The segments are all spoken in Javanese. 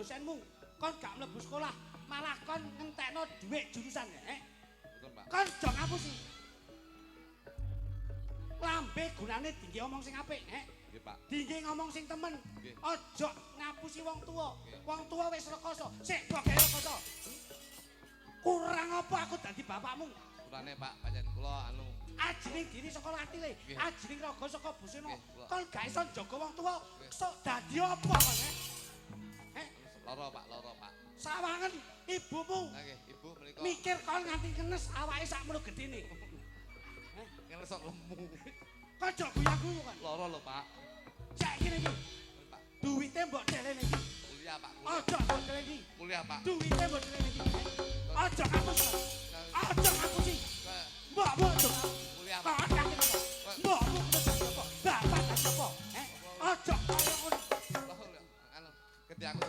dosenmu. Kon gak mlebu sekolah, malah kon ngentekno dhuwit jurusan, eh? Betul, Pak. Kon aja ngapusi. Lambe gunane dingge omong sing apik, eh? Nggih, Pak. Dingge ngomong sing temen. Nggih. Aja ngapusi wong tuwa. Nggih. Wong tuwa wis rekoso. Sik mbok gawe rekoso. Kurang apa aku dadi bapakmu? Kurane, Pak, pancen kula anu Ajining diri saka latile, Nggih. ajining raga saka busana. Nggih, kula. Kon gak iso njaga wong tuwa, Nggih. sok dadi apa kon, eh? Eh, lara, Pak, lara, Pak. Sawangen ibumu Nah, nggih, Ibu menika mikir kon nganti kenes awake sakmono gedene. Ngenes kok lemu. Kon aja guya-guyu kon. Lara lho, Pak. Saiki iki, Pak, duwite mbok delene iki. Kuliah, Pak. Kuliah. Aja mbok delene iki. Kuliah, Pak. Duwite mbok delene iki. Aja ngapusi. Aja ngapusi. Mbok mbok aja. Kuliah, Pak. Kon kate apa? Mbok mbok dadi apa? Bapak dadi apa? Eh, aja kaya ngono. Anu, gede aku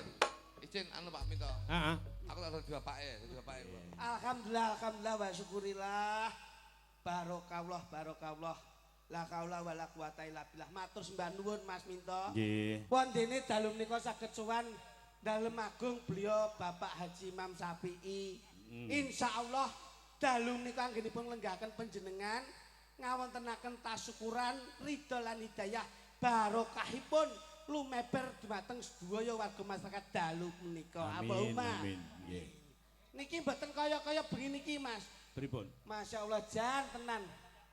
izin anu Pak Minto. Heeh. Aku tak dadi bapake, dadi bapake kula. Alhamdulillah, alhamdulillah wa syukurillah. Barokallah, barokallah. La haula wala quwata illa billah. Matur sembah nuwun Mas Minto. Nggih. Wondene dalu menika saged sowan dalem agung beliau Bapak Haji Imam Syafi'i. Insyaallah dalu menika anggenipun lenggahaken panjenengan ngawontenaken tasyukuran ridho lan hidayah barokahipun lumeber dumateng sedaya warga masyarakat dalu menika. Amin. Allahumma. Amin. Nggih. Niki mboten kaya-kaya bengi niki, Mas. Pripun? Masya Allah jan tenan.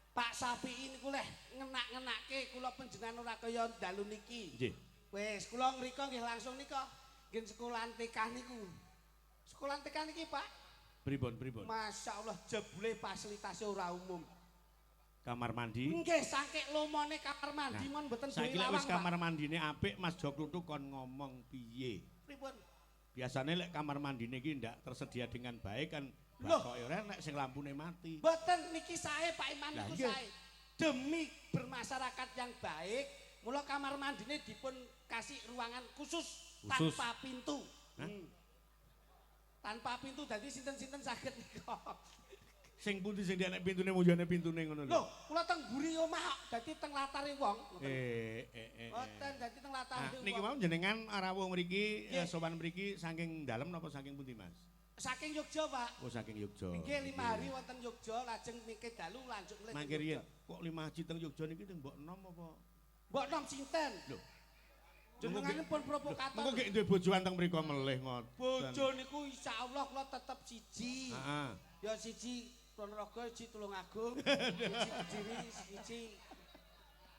Pak Syafi'i niku leh ngenak-ngenakke kula panjenengan ora kaya dalu niki. Nggih. Wis, kula ngriko nggih langsung nika nggih sekolahan TK niku. Sekolahan TK niki, Pak. Pripun, pripun? Masya Allah jebule fasilitasnya ora umum. Kamar mandi. Nggih, saking lomone kamar mandi Nah, mon mboten duwe Saiki lek lawang, wis Pak. kamar mandine apik, Mas Jo Kluthuk kon ngomong piye? Pripun? Biasane lek kamar mandine iki ndak tersedia dengan baik kan Loh. bakoke ora nek sing lampune mati. Mboten niki sae Pak Iman Lah, niku nggih. sae. Demi bermasyarakat yang baik, mula kamar mandine dipun kasih ruangan khusus, Khusus. tanpa pintu. Hah? Hmm. Tanpa pintu dadi sinten-sinten saged nika. Sing pundi sing nek pintune muyone pintune ngono lho. Lho, kula teng mburi omah kok, dadi teng latare wong. Ngoten. Eh eh eh. eh. Mboten dadi teng latare Nah, niki wong. mau jenengan rawuh mriki Nggih. Sowan mriki saking dalem napa saking pundi, Mas? Saking Yogya, Pak. Oh, saking Yogya. Nggih, 5 hari wonten Yogya, lajeng mike dalu lanjut mulih teng Mangke riyen, Yogya. Kok lima haji teng Yogya niki teng mbok enom apa? Mbok nom sinten? Lho. Jenengane pun provokator. Mengko nggih duwe bojoan teng mriko melih ngoten. Bojo niku insyaallah kula tetep siji. Heeh. Ya siji Ponorogo, siji Tulungagung, siji Kediri, siji.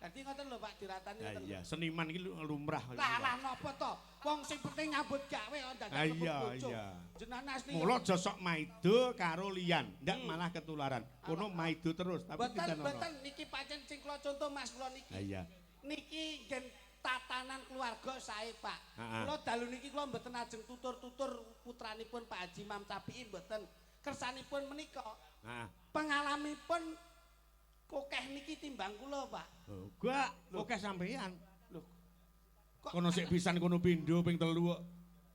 Dadi ngoten lho Pak diratani Lah ngoten. iya, seniman iki lumrah. Lah lah napa to? Wong sing penting nyambut gawe kok dadak Ah, mlebu iya, bojo. iya. Jenengan asli. Mula aja sok maido karo liyan, ndak malah ketularan. Kono maido terus, tapi Mboten tidak ono. mboten niki pancen sing kula contoh Mas kula niki. Lah iya. Niki nggen tatanan keluarga sae Pak. Ha-ha. Kula dalu niki kula mboten ajeng tutur-tutur putranipun Pak Haji Imam Syafi'i mboten. Kersanipun menika Heeh. pengalamipun kokeh niki timbang kula Pak. Oh, gak, oke sampean. Lho. Kok Kono sik pisan kono pindho ping telu kok.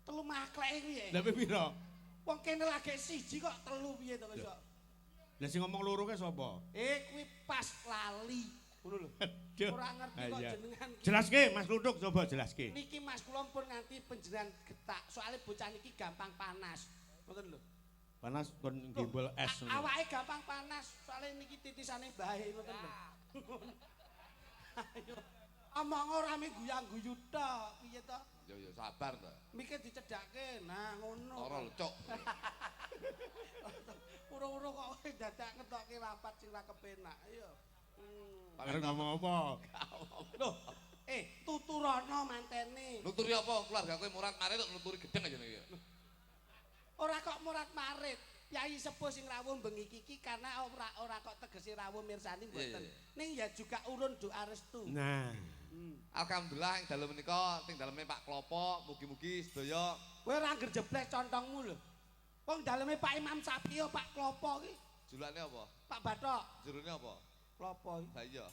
Telu makleke kuwi ya? Lah piro? Wong kene lagi siji kok telu piye to kok? Lah sing ngomong loro ke sapa? Eh kuwi pas lali. Ngono lho. Aduh. Ora ngerti kok Ah, iya. jenengan. Jelaske Mas Kluthuk coba jelaske. Niki Mas kula pun nganti panjenengan getak. Soale bocah niki gampang panas. Ngoten lho. Panas kon gembol es ngono. Awake gampang panas, soale niki titisane bae ngoten lho. Ayo. Omong ora mung guyang-guyu tok, piye to? Yo yo sabar to. Mikir dicedhake. Nah, ngono. Lara lho, Cuk. Uro-uro kok dadak ngetokke rapat sing ra kepenak. Ayo. Arep ngomong apa? Loh, eh tuturana mantene. Nuturi apa keluarga kowe murat marit kok nuturi gedeng aja niki. Ora kok murat marit. Kyai sepuh sing rawuh bengi iki karena ora ora kok tegese rawuh mirsani mboten. Iya, iya. Ning ya juga urun doa restu. Nah, Alhamdulillah ing dalem menika teng daleme Pak Klopo mugi-mugi sedaya. Kowe ora nggerjeblek contongmu lho. Wong daleme Pak Imam Sapi ya Pak Klopo iki, Julane apa? Pak Bathok. Jerone apa? Klopo iki. Lah iya.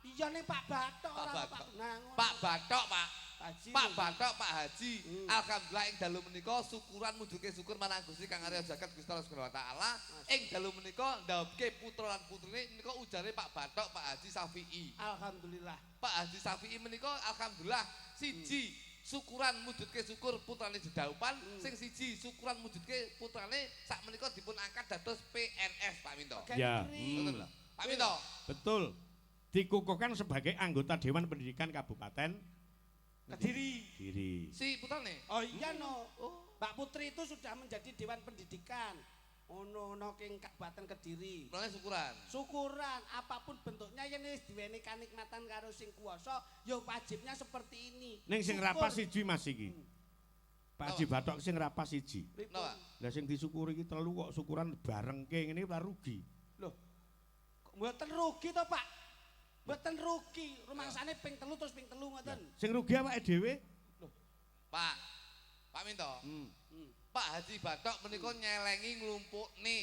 Iya ning Pak Bathok Pak ora Bathok. Pak. Nah, ngono. Pak Bathok, Pak. Haji. Pak Bathok, Pak Haji. Alhamdulillah ing dalu menika syukuran mujuke syukur marang Gusti Kang Arya Jagat Gusti Allah Subhanahu wa taala. Ing dalu menika ndhaupke putra lan putrine menika ujare Pak Bathok, Pak Haji Syafi'i. Alhamdulillah. Pak Haji Syafi'i menika alhamdulillah siji. syukuran mujudke syukur putrane jedaupan, sing siji syukuran mujudke putrane sak menika dipun angkat dados PNS Pak Minto. Ya. Betul lho. Pak Minto. Betul. Dikukuhkan sebagai anggota Dewan Pendidikan Kabupaten Kediri. Kediri. Si putrane. Oh iya no. Mbak Putri itu sudah menjadi Dewan Pendidikan. Ono ono king Kabupaten Kediri. Putrane syukuran. Syukuran apapun bentuknya yen wis diweni kanikmatan karo sing kuwasa, ya wajibnya seperti ini. Ning sing Syukur. rapas siji Mas iki. Pak Haji Bathok sing rapas siji. Pripun? Napa? Lah sing disyukuri iki telu kok syukuran barengke ngene ora rugi. Loh. Kok mboten rugi to, Pak? Mboten rugi. Rumangsane ping telu terus ping telu ngoten. Sing rugi awake dhewe. Pak. Pak Minto. Pak Haji Bathok menika nyelengi nglumpukne.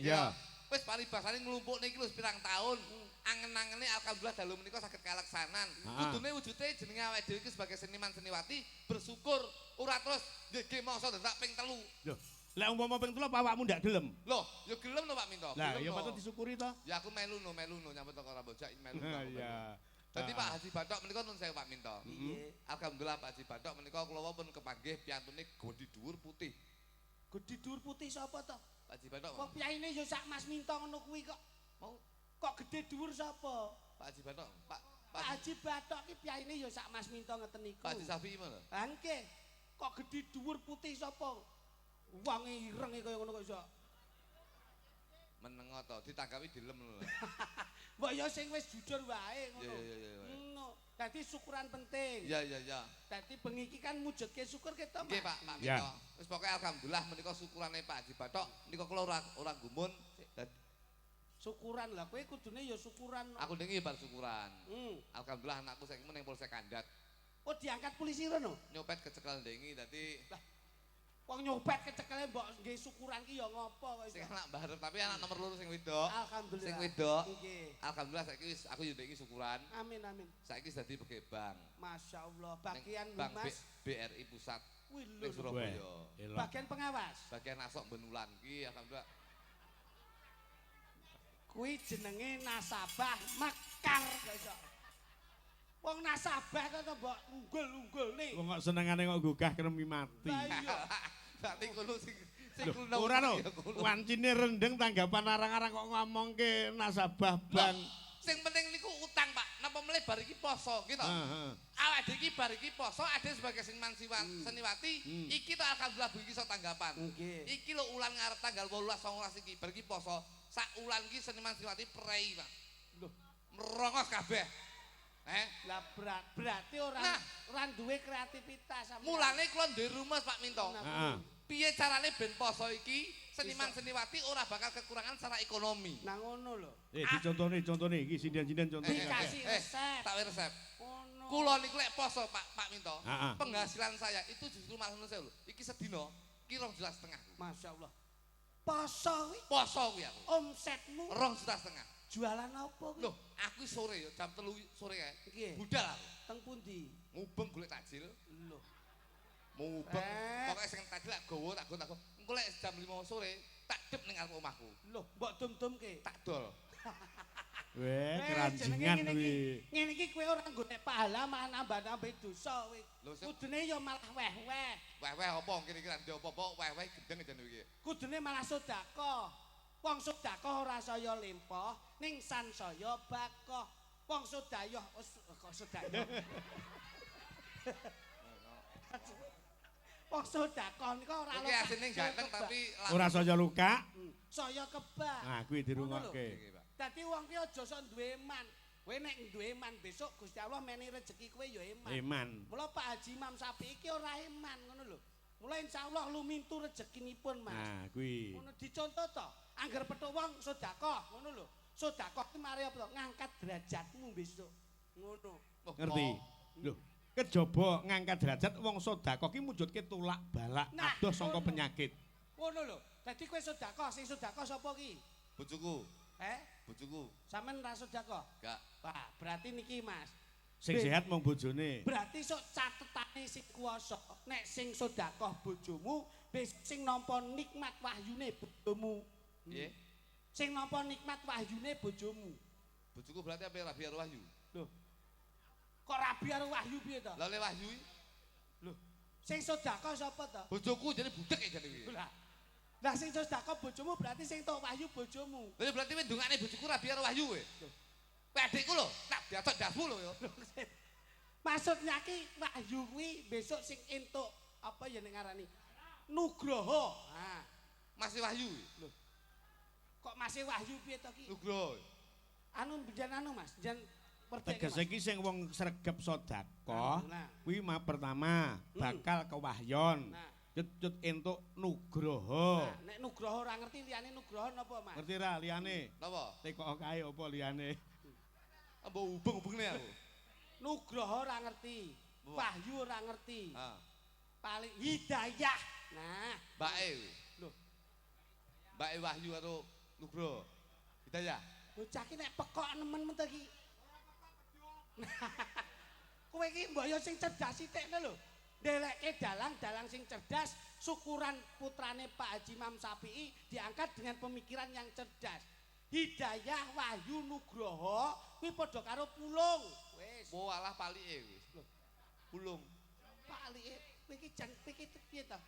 Ya. Wis paribasane nglumpukne iki lho pirang taun. Angen-angene alhamdulillah dalu menika saged kalaksanan. Kudune wujude jenenge awake dhewe iki sebagai seniman seniwati bersyukur ora terus nggih mongso dadak ping telu. Loh, lek umpama ping telu apa awakmu ndak gelem? Loh, ya gelem to Pak Minto. Lah, Gelem ya to. patut disyukuri to. Ya aku melu no, melu no nyambut teko Rambojak melu. Aku melu. Iya. Dadi Pak Haji Bathok menika nun sewu Pak Minto. Piye? Alhamdulillah Pak Haji Bathok menika kula pun kepanggih piyantune gedhi dhuwur putih. Gedhi dhuwur putih sapa to? Pak Haji Bathok. Wong piyaine ya sak Mas Minto ngono kuwi kok. Mau Kok gedhe dhuwur sapa? Pak Haji Bathok. Pak Pak Haji Bathok ki piyaine ya sak Mas Minto ngeten niku. Pak Haji Safi mana? Lah nggih. Kok gedhe dhuwur putih sapa? Wonge irenge kaya ngono kok iso. Menengo to, ditanggapi dilem lho. Mbok ya sing wis jujur wae ngono. Iya iya iya. Ngono. Dadi syukuran penting. Iya iya iya. Dadi bengi iki kan mujudke syukur kita, Mas. Nggih Pak, Pak Ya. Minto. Wis pokoke alhamdulillah menika syukurane Pak Haji Bathok nika kula ora ora gumun. Dadi Syukuran lah kowe kudune ya syukuran. aku ndengi bar syukuran. Alhamdulillah anakku saiki ning Polsek Kandat. Oh diangkat polisi rono. Nyopet kecekel ndengi dadi Wong nyopet kecekele mbok nggih syukuran ki ya ngopo kok sing iso. anak barep tapi anak nomor loro sing wedok. Alhamdulillah. Sing wedok. Nggih. Alhamdulillah saiki wis aku yo ndengi syukuran. Amin amin. Saiki wis dadi pegawai bank. Masya Allah, Ning bagian Bank humas, BRI Pusat wih ning lho. Surabaya. Elok. Bagian pengawas. Bagian asok benulan ki alhamdulillah. Kuwi jenenge nasabah mekar kok iso. Wong nasabah kok to mbok unggul-unggulne. Wong kok senengane kok gugah kremi mati. Lah iya. Berarti kulo sing sing Loh, kulo ora lho, ya kulo. wancine rendeng tanggapan arang-arang kok ngomongke nasabah bank. Sing penting niku utang, Pak. Napa melih bar iki poso gitu. Heeh. Awake dhewe iki bar iki poso ade sebagai seniman seniwati iki to alhamdulillah bengi iso tanggapan. Nggih. Iki lho ulan ngarep tanggal 18 19 iki bar iki poso. Sak ulan iki seniman seniwati prei, Pak. Loh, Merongos kabeh. Eh, lah berarti ora Nah. ora duwe kreativitas sampeyan. mulane kula duwe rumus Pak Minto. Heeh. Piye carane ben poso iki seniman seniwati ora bakal kekurangan secara ekonomi. Nah ngono lho. Eh dicontone, contone iki sinden-sinden contone. Dikasih resep. Tak wei resep. Ngono. Kula niku lek poso Pak Pak Minto, Heeh. penghasilan saya itu justru malah menurut saya lho. Iki sedina ki 2,5 juta. Masya Allah. Poso kuwi Poso kuwi aku. omsetmu 2,5 juta. jualan apa kuwi? Loh, aku sore ya jam 3 sore kae. Nggih. Budal aku. Teng pundi? Mubeng golek takjil, Loh. mubeng. Eh. Pokoke sing takjil tak gowo tak gowo tak gowo. Engko lek jam 5 sore tak dep ning ngarep omahku. Loh, mbok dum-dumke. Tak dol. Weh, Eh, jenenge keranjingan ngene iki. kuwi. Ngene iki kowe ora golek pahala malah nambah-nambah dosa kowe. Lho, sing- Kudune ya malah weh-weh. Weh-weh apa kira-kira ndek apa-apa weh-weh gendeng jane iki. Kudune malah sedekah. Wong sedekah ora saya lempoh, ning sansaya bakoh. Wong sedayah oh, kok sedayah. Wong sedekah nika ora Iki asine ganteng tapi Ora saya luka. Saya kebak. Nah, kuwi dirungokke. Nggih, Pak. Dadi wong ki aja sok duwe iman. Kowe nek duwe iman besok Gusti Allah menehi rejeki kowe ya iman. Iman. Mula Pak Haji Imam Sapi iki ora iman ngono lho. Mula insyaallah lumintu rezekinipun Mas. Nah, kuwi. Ngono dicontoh to. Angger petuk wong sedekah ngono lho. Sedekah ki mari apa to? Ngangkat derajatmu besok. Ngono. Oh, Ngerti? Lho, kejaba ngangkat derajat wong sedekah ki mujudke tulak balak Nah, adoh saka ngono. penyakit. Ngono lho. Dadi kowe sedekah, sing sedekah sapa ki? Bojoku, Eh, bojoku. sampean ra sedekah? Enggak. Wah, berarti niki Mas. Sing sehat mung bojone. Berarti sok catetane sing kuwasa, nek sing sedekah bojomu, besok sing nampa nikmat wahyune bojomu. Piye? Sing nampa nikmat wahyune bojomu. Bojoku berarti apa rabi karo Wahyu? Lho. Kok rabi karo wahyu piye to? Lah le Wahyu iki Lho. Sing sedekah sapa to? Bojoku jadi budek ya jane kuwi. Lah. Lah sing sedekah bojomu berarti sing tok wahyu bojomu. Lah berarti kowe ndongakne bojoku ra biar wahyu kowe. Kowe adikku lho, tak biacok ndasmu lho ya. Maksudnya ki wahyu kuwi besok sing entuk apa ya nek ngarani? Nugroho. Ha, Masih wahyu. Lho. Kok masih wahyu piye to ki? Nugroho. Anu biyen anu Mas, jan perdeke, Tegese Mas. iki sing wong sregep sedekah Nah. kuwi mah pertama bakal kewahyon. Nah. Cut-cut entuk nugroho. Nah, nek Nugroho ora ngerti liyane Nugroho napa, Mas? Ngerti ra liyane? Napa? Tekok kae apa liyane? Mbok hubung-hubungne aku. Nugroho ora ngerti, Apa? Wahyu ora ngerti. Ha, Paling hidayah. Nah, mbake kuwi. Lho. Mbake Wahyu karo Nugroho. Hidayah. Bocah ki nek pekok nemen men to ki. Kowe iki mbok yo sing cerdas sithikne lho. Ndelekke dalang-dalang sing cerdas, syukuran putrane Pak Haji Imam Sapi'i diangkat dengan pemikiran yang cerdas. Hidayah Wahyu Nugroho kuwi padha karo pulung. Wis. Oh alah palike kuwi. Lho. Pulung. Palike kowe iki jan kowe iki piye to?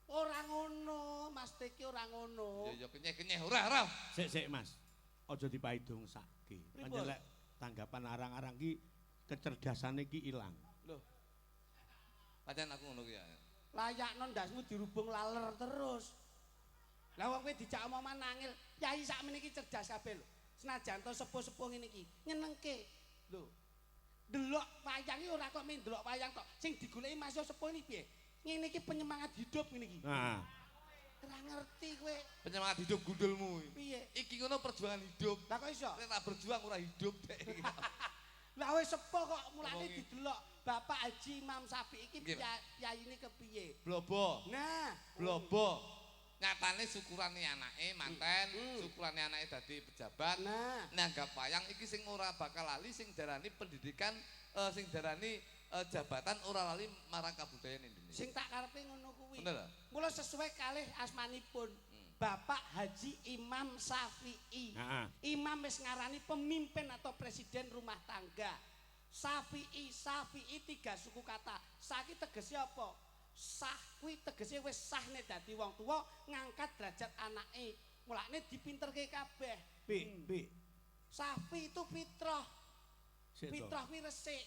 Ora ngono, Mas Teki ora ngono. Ya ya kenyeh-kenyeh ora ora. Sik sik Mas. Aja dipaidung sake. Pripun? Pancen lek tanggapan arang-arang ki kecerdasane ki ilang. Lho, Pancen aku ngono ki ya. Layakno ndasmu dirubung laler terus. Lah wong kowe dijak omongan angel, yai sakmene iki cerdas kabeh lho. Senajan to sepuh-sepuh ngene iki, nyenengke. Lho. Delok wayang iki ora kok mung delok wayang tok. Sing digoleki Mas yo sepuh ini piye? Ngene iki penyemangat hidup ngene iki. Nah, Ora ngerti kowe Penyemangat hidup gundulmu. piye. Iki ngono perjuangan hidup. Lah kok iso? Nek tak berjuang ora hidup dek. Lah wis sepuh kok mulane Ngomongi. didelok Bapak Haji Imam Sapi iki Nggih, Pak. piyayine kepiye? Blobo. Nah, Blobo. Nyatane syukurane anake manten, syukurane anake dadi pejabat. Nah. Nanggap wayang iki sing ora bakal lali sing darani pendidikan sing darani jabatan ora lali marang kabudayan Indonesia. Sing tak karepe ngono kuwi. Bener lho? Mula sesuai kalih asmanipun. Bapak Haji Imam Syafi'i. Heeh. Imam wis ngarani pemimpin atau presiden rumah tangga. Syafi'i, Syafi'i tiga suku kata. Saki tegese apa? Sah kuwi tegese wis sah nek dadi wong tuwa ngangkat derajat anake. Mulane dipinterke kabeh. Pi, pi. Safi itu fitrah. Sik to. Fitrah kuwi resik.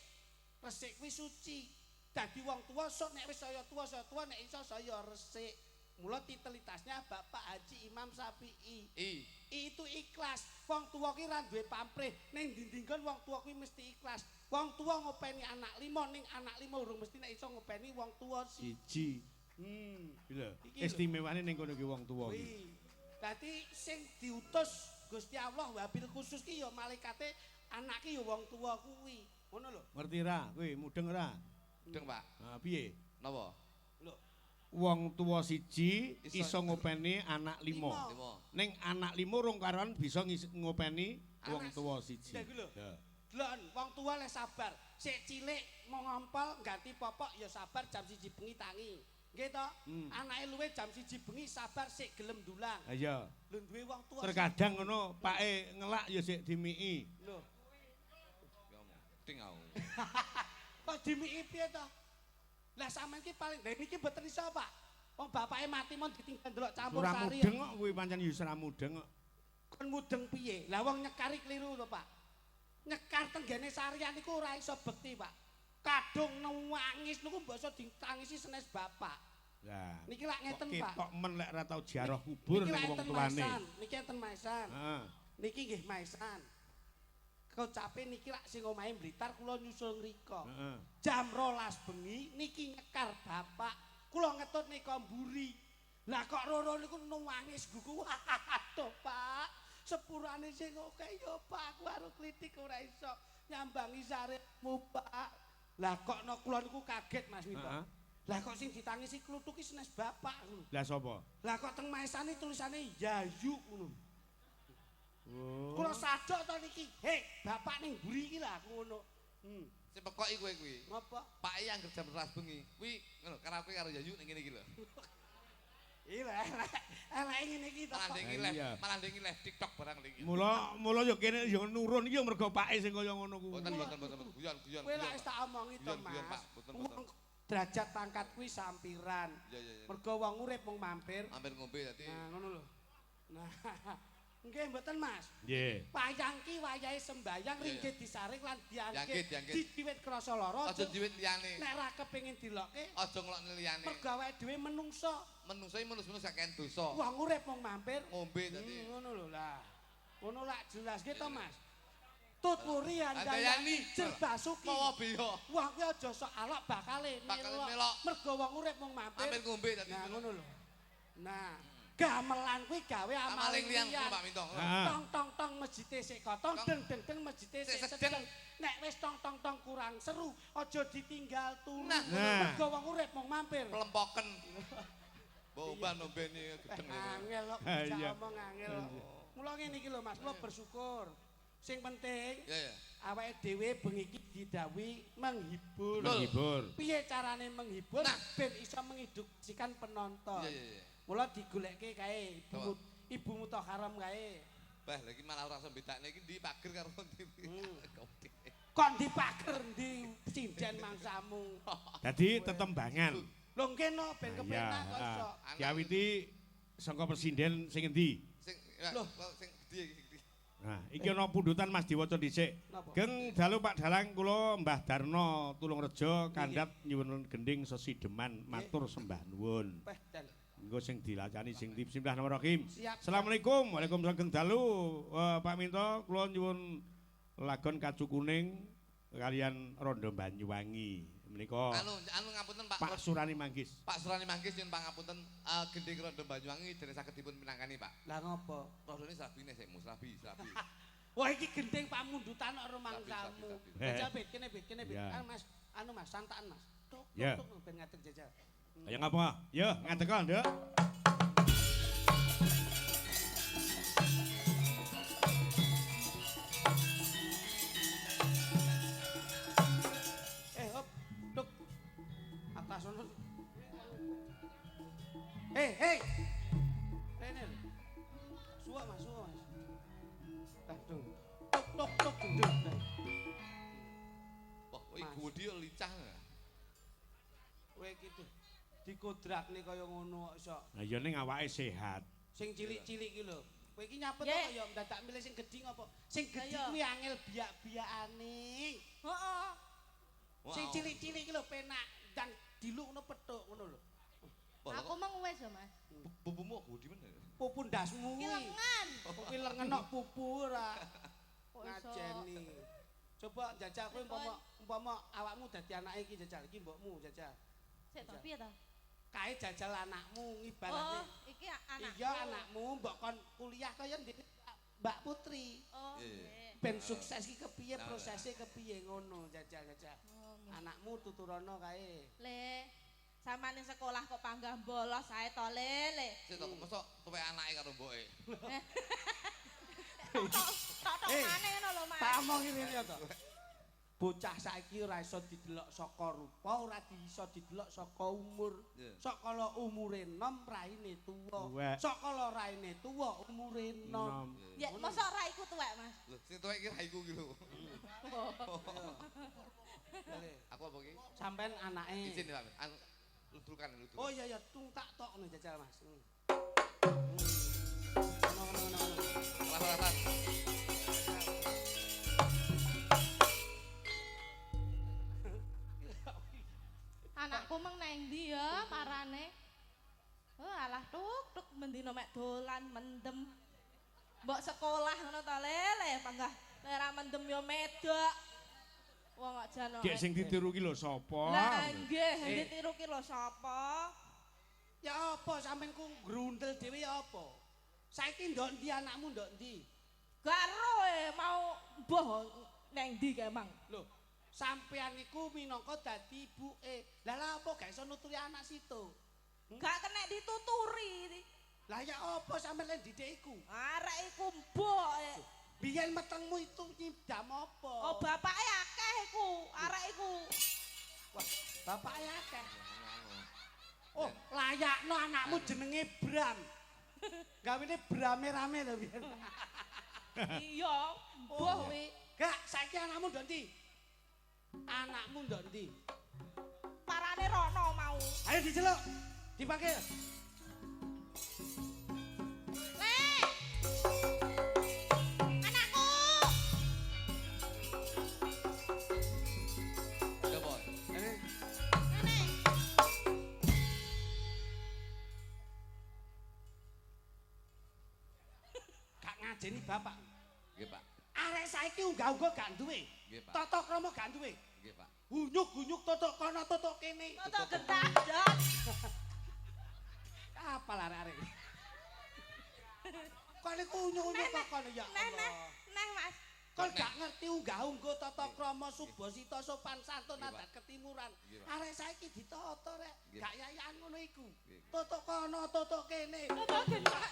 Resik kuwi suci. Dadi wong tuwa sok nek wis saya tuwa nek iso saya resik. Mula titelitasnya Bapak Haji Imam Syafi'i. I. I itu ikhlas. Wong tuwa ki ra duwe pamrih. Ning ndi-ndi nggon wong tuwa kuwi mesti ikhlas. Wong tuwa ngopeni anak lima, ning anak lima urung mesti nek iso ngopeni wong tuwa si. Siji. Iki lho, Iki lho. istimewane ning kono ki wong tuwa ki. Kuwi. Dadi sing diutus Gusti Allah wabil khusus ki ya malaikate anak ki ya wong tuwa kuwi. Ngono lho. Ngerti ra? Kowe mudeng ra? Mudeng, Pak. Ha piye? Napa? Lho, Wong tuwa siji Iso- iso ngopeni anak lima. Lima. Lima. Ning anak lima rong karuan bisa ngopeni wong Anak tuwa siji. Lah iku lho. Ya. Delok wong tuwa le sabar. Sik cilik mau ngompol ganti popok ya sabar jam 1 bengi tangi. Nggih to? Anake luwe jam 1 bengi sabar sik gelem ndulang. Ha iya. Lho duwe wong tuwa. Terkadang ngono pake ngelak ya sik dimiki. Lho, Ya omong. Ting aku. kok dimiki piye to? Lah sampean ki paling lha niki mboten iso, Pak. Wong bapake mati mon ditinggal ndelok campur Ora sari. mudeng kok kuwi pancen ya ora mudeng kok. Kon mudeng piye? Lah wong nyekari keliru to, Pak. Nyekar tenggene sarian niku ora iso bekti, Pak. Kadung nangis niku mbok iso ditangisi senes bapak. Lah. Niki lak ngeten, Kok Pak. ketok men lek ora tau ziarah kubur Niki ning lak wong enten tuane. Maesan, niki enten maesan. Heeh. Niki nggih maesan. Kocape niki lak sing omahe Blitar kula nyusul ngriko. Heeh. Jam 12 bengi niki nyekar bapak. Kula ngetut nika mburi. Lah kok roro niku nangis gugu. Aduh, Pak. Sepurane sing akeh ya, Pak. Aku karo klitik ora iso nyambangi saremu, Pak. Lah kok no kula niku kaget Mas Wito. Heeh. Lah kok sing ditangisi kluthuk ki senes bapak ngono. Lah sapa? Lah kok teng maesane tulisane Yayu ngono. Oh. Kula sadok to niki. Hei, bapak ning mburi iki lah aku ngono. Sing pekoki kowe kuwi. Ngopo? Pak yang jam 12 bengi. Kuwi ngono karaoke karo Yayu ning ngene iki lho. Iya, elek. Elek ngene iki to. Malah ndek Lah, live, iya. malah ndek live TikTok barang iki. Mula mula ya kene ya nurun iki ya mergo pake sing kaya ngono kuwi. Boten boten boten boten. Guyon guyon. Kowe lak guyon, wis tak omongi to, Guyon, guyon, Mas. Pak. Boten, boten. Wong Derajat pangkat kuwi sampiran. Iya. Mergo wong urip mung mampir. Mampir ngombe dadi. Nah, ngono lho. Nah, nggih mboten Mas. Nggih. Wayang ki wayahe sembayang ringgit disaring lan diangkit. Diwiwit krasa lara. Aja diwit liyane. Nek ra kepengin dilokke, aja ngelokne liyane. Mergo awake dhewe menungso. Menungso iki menungso saken dosa. Wong urip mung mampir ngombe dadi. Ngono lho lah. Ngono lak jelas nggih to Mas. Tuturi andayani jerbasuki. Mawa biya. Wong kuwi aja sok alok bakale melok. Mergo wong urip mung mampir. Mampir ngombe dadi. Nah ngono lho. Nah, gamelan kuwi gawe amaling liyan Pak Minto. Tong tong tong masjide sik kotong, deng deng deng masjide sik sedeng. Nek wis tong tong tong kurang seru, aja ditinggal turu. Mergo wong urip mung mampir. Plempoken. Bomban ombene gedeng. Angel kok bisa omong angel. Mula ngene iki lho Mas, kula bersyukur. Sing penting awake dhewe bengi iki didhawuhi menghibur. Menghibur. Piye carane menghibur ben iso mengedukasikan penonton. Iya. Mula digolekke kae Ibu Muthaharam kae. Bah, lha iki malah ora iso bedakne iki ndi pager karo ndi. Kok ndi pager ndi sinden mangsamu. Dadi tetembangan. Lho nggih no ben kepenak kok iso. Diawiti saka presiden sing endi? Sing sing gedhe iki. Nah, iki ana pundutan Mas diwaca dhisik. Geng dalu Pak Dalang kula Mbah Darno Tulungrejo kandhap nyuwun gending sesideman matur sembah nuwun. Engko sing dilacani sing bismillahirrahmanirrahim. Assalamualaikum. Waalaikumsalam geng dalu Pak Minto kula nyuwun lagon Kacu Kuning kalian Rondo Banyuwangi. Menika anu ngapunten Pak. Pak Surani Manggis. Pak Surani Manggis nyuwun pangapunten gending Rondo Banyuwangi dene saged dipun minangkani Pak. Lah ngopo? Rondone srabine sik, srabi, srabi. Wah iki gending pamundutan kok rumangsamu. Jajal bit kene bit kene bit. Mas, anu Mas, santakan Mas. Tuk tuk ben ngadeg jajal. Kaya ngapa? Yo ngadeg kok, Nduk. Hei, rene lho. Suwak Mas, suwak Mas. Kadung. Tuk tuk tuk gendeng. Wah, iki gudi lincah. Kowe iki dikodrakne kaya ngono kok iso. Lah ya ning awake sehat. Sing cilik-cilik iki lho. Kowe iki nyapet kok ya dadak milih sing gedhi ngopo? Sing gedhi kuwi angel biak-biakane. Heeh. Sing cilik-cilik iki lho penak ndang dilukno pethuk ngono lho. Aku meng wis ya, Mas. Pupumu gudi men. Pupu ndasmu kuwi. Ki lengan. Kuwi lengen kok pupu ora. Ngajeni. Coba jajal kowe umpama awakmu dadi anake iki jajal iki mbokmu jajal. Sik to piye to? Kae jajal anakmu ngibarate. Oh, iki anakku. Iya anakmu mbok kon kuliah kaya ndek Mbak Putri. Oh, nggih. Ben sukses iki kepiye prosese kepiye ngono jajal-jajal. Anakmu tuturono kae. Le. Samane sekolah kok panggah bolos ae to lele. Sik to mosok tuwek anake karo mboke. Tok mane ngono lho Mas. Tak omong ngene to. Bocah saiki ora iso didelok saka rupa, ora iso didelok saka umur. Sok kala umure enom raine tuwa. Sok kala raine tuwa umure enom. Ya mosok raiku tuwek Mas. Lho sing tuwek iki raiku iki lho. Aku apa iki? Sampean anake. Izin Pak. Anu ludrukan ludrukan. Oh iya iya tung tak tok ngono jajal Mas. Ngono. Rasan-rasan. Anakku meng nang ndi ya marane? Oh alah tuk tuk mendino mek dolan mendem. Mbok sekolah ngono ta lele panggah ora mendem yo medok. Wong kok jan. Gek sing ditiru ki lho sapa? Lah nggih, sing ditiru ki lho sapa? Ya apa sampean ku grundel dhewe ya apa? Saiki ndok ndi anakmu ndok ndi? Gak ero mau mbuh nang ndi kae mang. Lho, sampean iku minangka dadi ibuke. Lah lha apa gak iso nuturi anak situ? Gak kena dituturi. Lah ya apa sampean lek didik iku? Arek iku mbok. Biyen metengmu itu nyidam apa? Oh bapake akeh iku, arek iku. Wah, bapake akeh. Oh, layakno anakmu jenenge Bram. Gawene Brame rame to biyen. Iya, mbuh kuwi. Gak, saiki anakmu ndok ndi? Anakmu ndok ndi? Parane Parane rono mau. Ayo diceluk. Dipanggil. Le. Anakku. Coba. Ini. Ngene. Gak ngajeni bapak. Nggih, Pak. Arek saiki unggah-ungguh gak duwe. Nggih, Pak. Tata krama gak duwe. Nggih, Pak. Gunyuk-gunyuk totok kono totok kene. Totok gentak, Jon. Apa lah arek-arek. Kon niku unyuk-unyuk kok kono ya Neh, neh, Allah. neh, Mas. Kon gak ngerti unggah-ungguh tata krama subasita sopan santun adat ketimuran. Arek saiki ditata rek, gak yayan ngono iku. Totok kono totok kene. Totok gentak.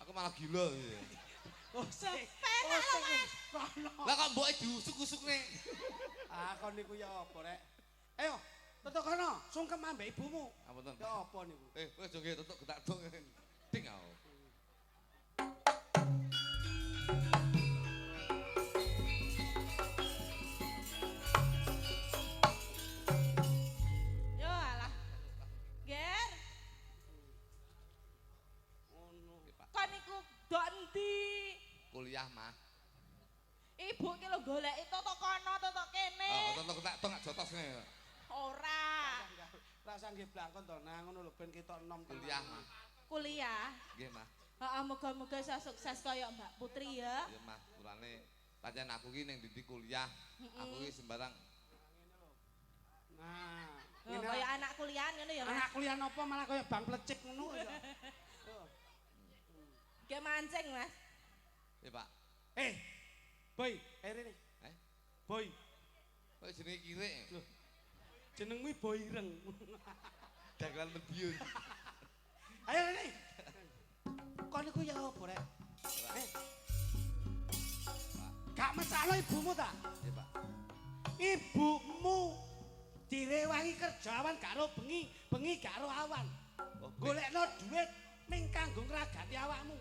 Aku malah gila. Oh, sik. Penak lho, Mas. Kono. Lah kok mboke diusuk-usukne. Ah, kon niku ya apa rek? Ayo, totok kono, sungkem ambek ibumu. Ampun. Ya apa niku? Wis aja nggih totok getak dong. Ding aku. Yo alah. Ger, Ngono. Nggih, Pak. kon niku dok endi? Kuliah, Mah. Ibu ki lho goleki totok kono, totok kene. Oh, totok getak dong gak jotos ngene. Ora. Rasa nggih blangkon to nang ngono lho ben ketok enom tenan. Kuliah, Mah. Kuliah. Nggih, Mah. Heeh, moga-moga iso sukses kaya Mbak Putri ya. Iya, Mah. Mulane pancen aku ki ning ndi kuliah, aku ki sembarang Nah, Oh, ngene kaya anak kuliahan ngono ya, Mas. anak kuliah napa malah kaya bang plecik ngono ya. Gek mancing, Mas. Iya, Pak. Eh. Boy, rene. Eh? Boy, Kok jenenge kirik? Loh. Jenengmu Boy Ireng. Dagelan Madiun. Ayo rene. Kon niku ya apa rek? Eh. Gak mesakno ibumu ta? Iya, Pak. Ibumu direwangi kerja awan gak ro bengi, bengi gak ro awan. Oh, Golekno duit ming kanggo ngragati awakmu.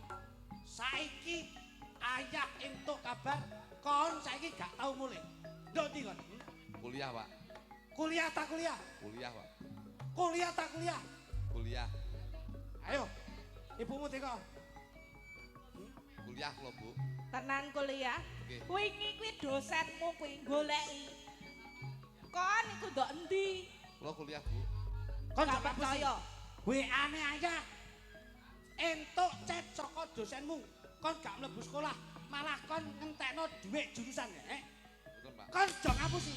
Saiki ayah entuk kabar kon saiki gak tau mulih. Ndok ndi kon? Kuliah, Pak. Kuliah tak kuliah? Kuliah, Pak. Kuliah tak kuliah? Kuliah. Ayo. Ibumu teko. Kuliah kula, Bu. Tenan kuliah. Nggih. Wingi kuwi dosenmu kuwi goleki. Kon iku ndok endi? Kula kuliah, Bu. Kon Gak gak percaya. WA-ne ayah. Entuk chat saka dosenmu. Kon gak mlebu sekolah, malah kon ngentekno dhuwit jurusan, eh? Betul, Pak. Kon aja ngapusi.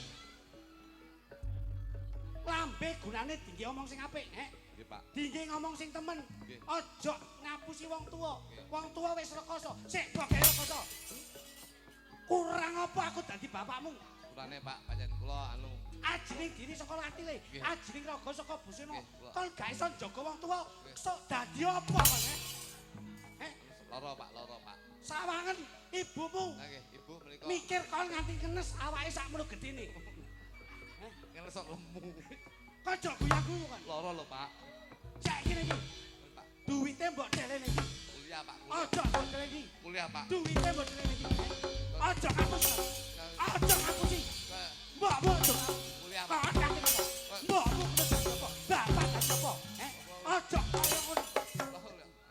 Lambe gunane dingge omong sing apik, eh? Nggih, Pak. Dingge ngomong sing temen. Nggih. Aja ngapusi wong tuwa. Nggih. Wong tuwa wis rekoso, sik boke rekoso. Kurang apa aku dadi bapakmu? Kurane, Pak, pancen kula anu Ajining diri saka latile, Nggih. ajining raga saka busana. Nggih, kula. Kon gak iso njaga wong tuwa, Nggih. sok dadi apa kon, eh? Eh, lara, Pak, lara, Pak. sawangen ibumu Lah nggih, Ibu menika mikir kon nganti kenes awake sakmono gedene. ngenes kok lemu. Kon aja guya-guyu kon. Lara lho, Pak. Cek kene iki. Pak, Duwite mbok delene iki. kuliah, Pak. Kuliah. Aja mbok delene iki. Kuliah, Pak. Duwite mbok delene iki. Aja ngapusi. Aja ngapusi. Mbok mbok aja. Kuliah, Pak. Kon kate apa? Mbok mbok dadi apa? Bapak dadi apa? Eh, aja kaya ngono.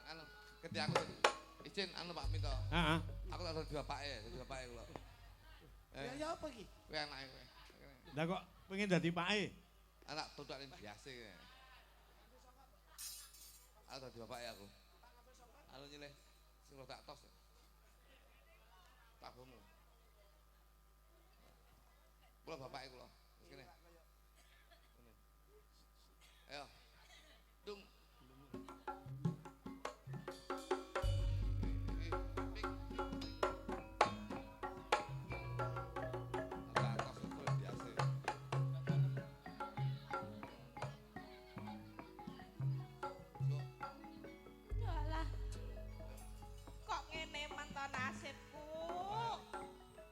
Anu, gede aku izin anu Pak minta. Heeh. Aku tak dadi bapake, dadi bapake kula. Ya Eh, ya apa iki? kowe anake kowe. Lah kok pengen dadi pake? Anak tuntutane biasa. Aku dadi bapake aku. Anu nyileh sing rada tos. Tabomu. Kula bapake kula. Wis kene. Ayo. Dung. Pik. Rada tos itu biasa. Yo alah. Kok ngene men to nasibku?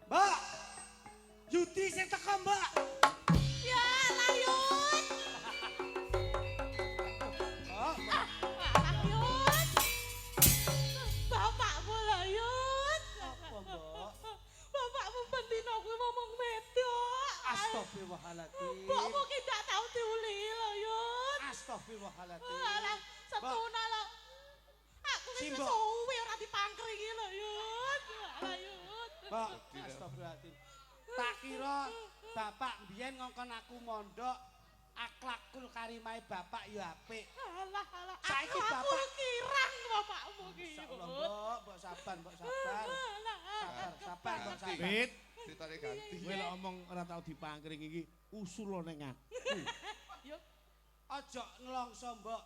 Mbak. Yudi sing teko, Mbak. Astagfirullahaladzim. Alah, setuna lho. Aku wis suwe ora dipangkring iki lho, Yud. Alah, Yud. Mbok, astagfirullahaladzim. Tak kira bapak mbiyen ngongkon aku mondok, akhlakul karimahe bapak ya apik. Alah, alah. Saiki Aku bapak kirang bapakmu ki. Insyaallah, Mbok, mbok sabar, mbok sabar. Sabar, sabar, mbok sabar. Wit, Ceritane ganti. kowe lek omong ora tau dipangkring iki usul ning aku. Yo, Aja nelongso, Mbok.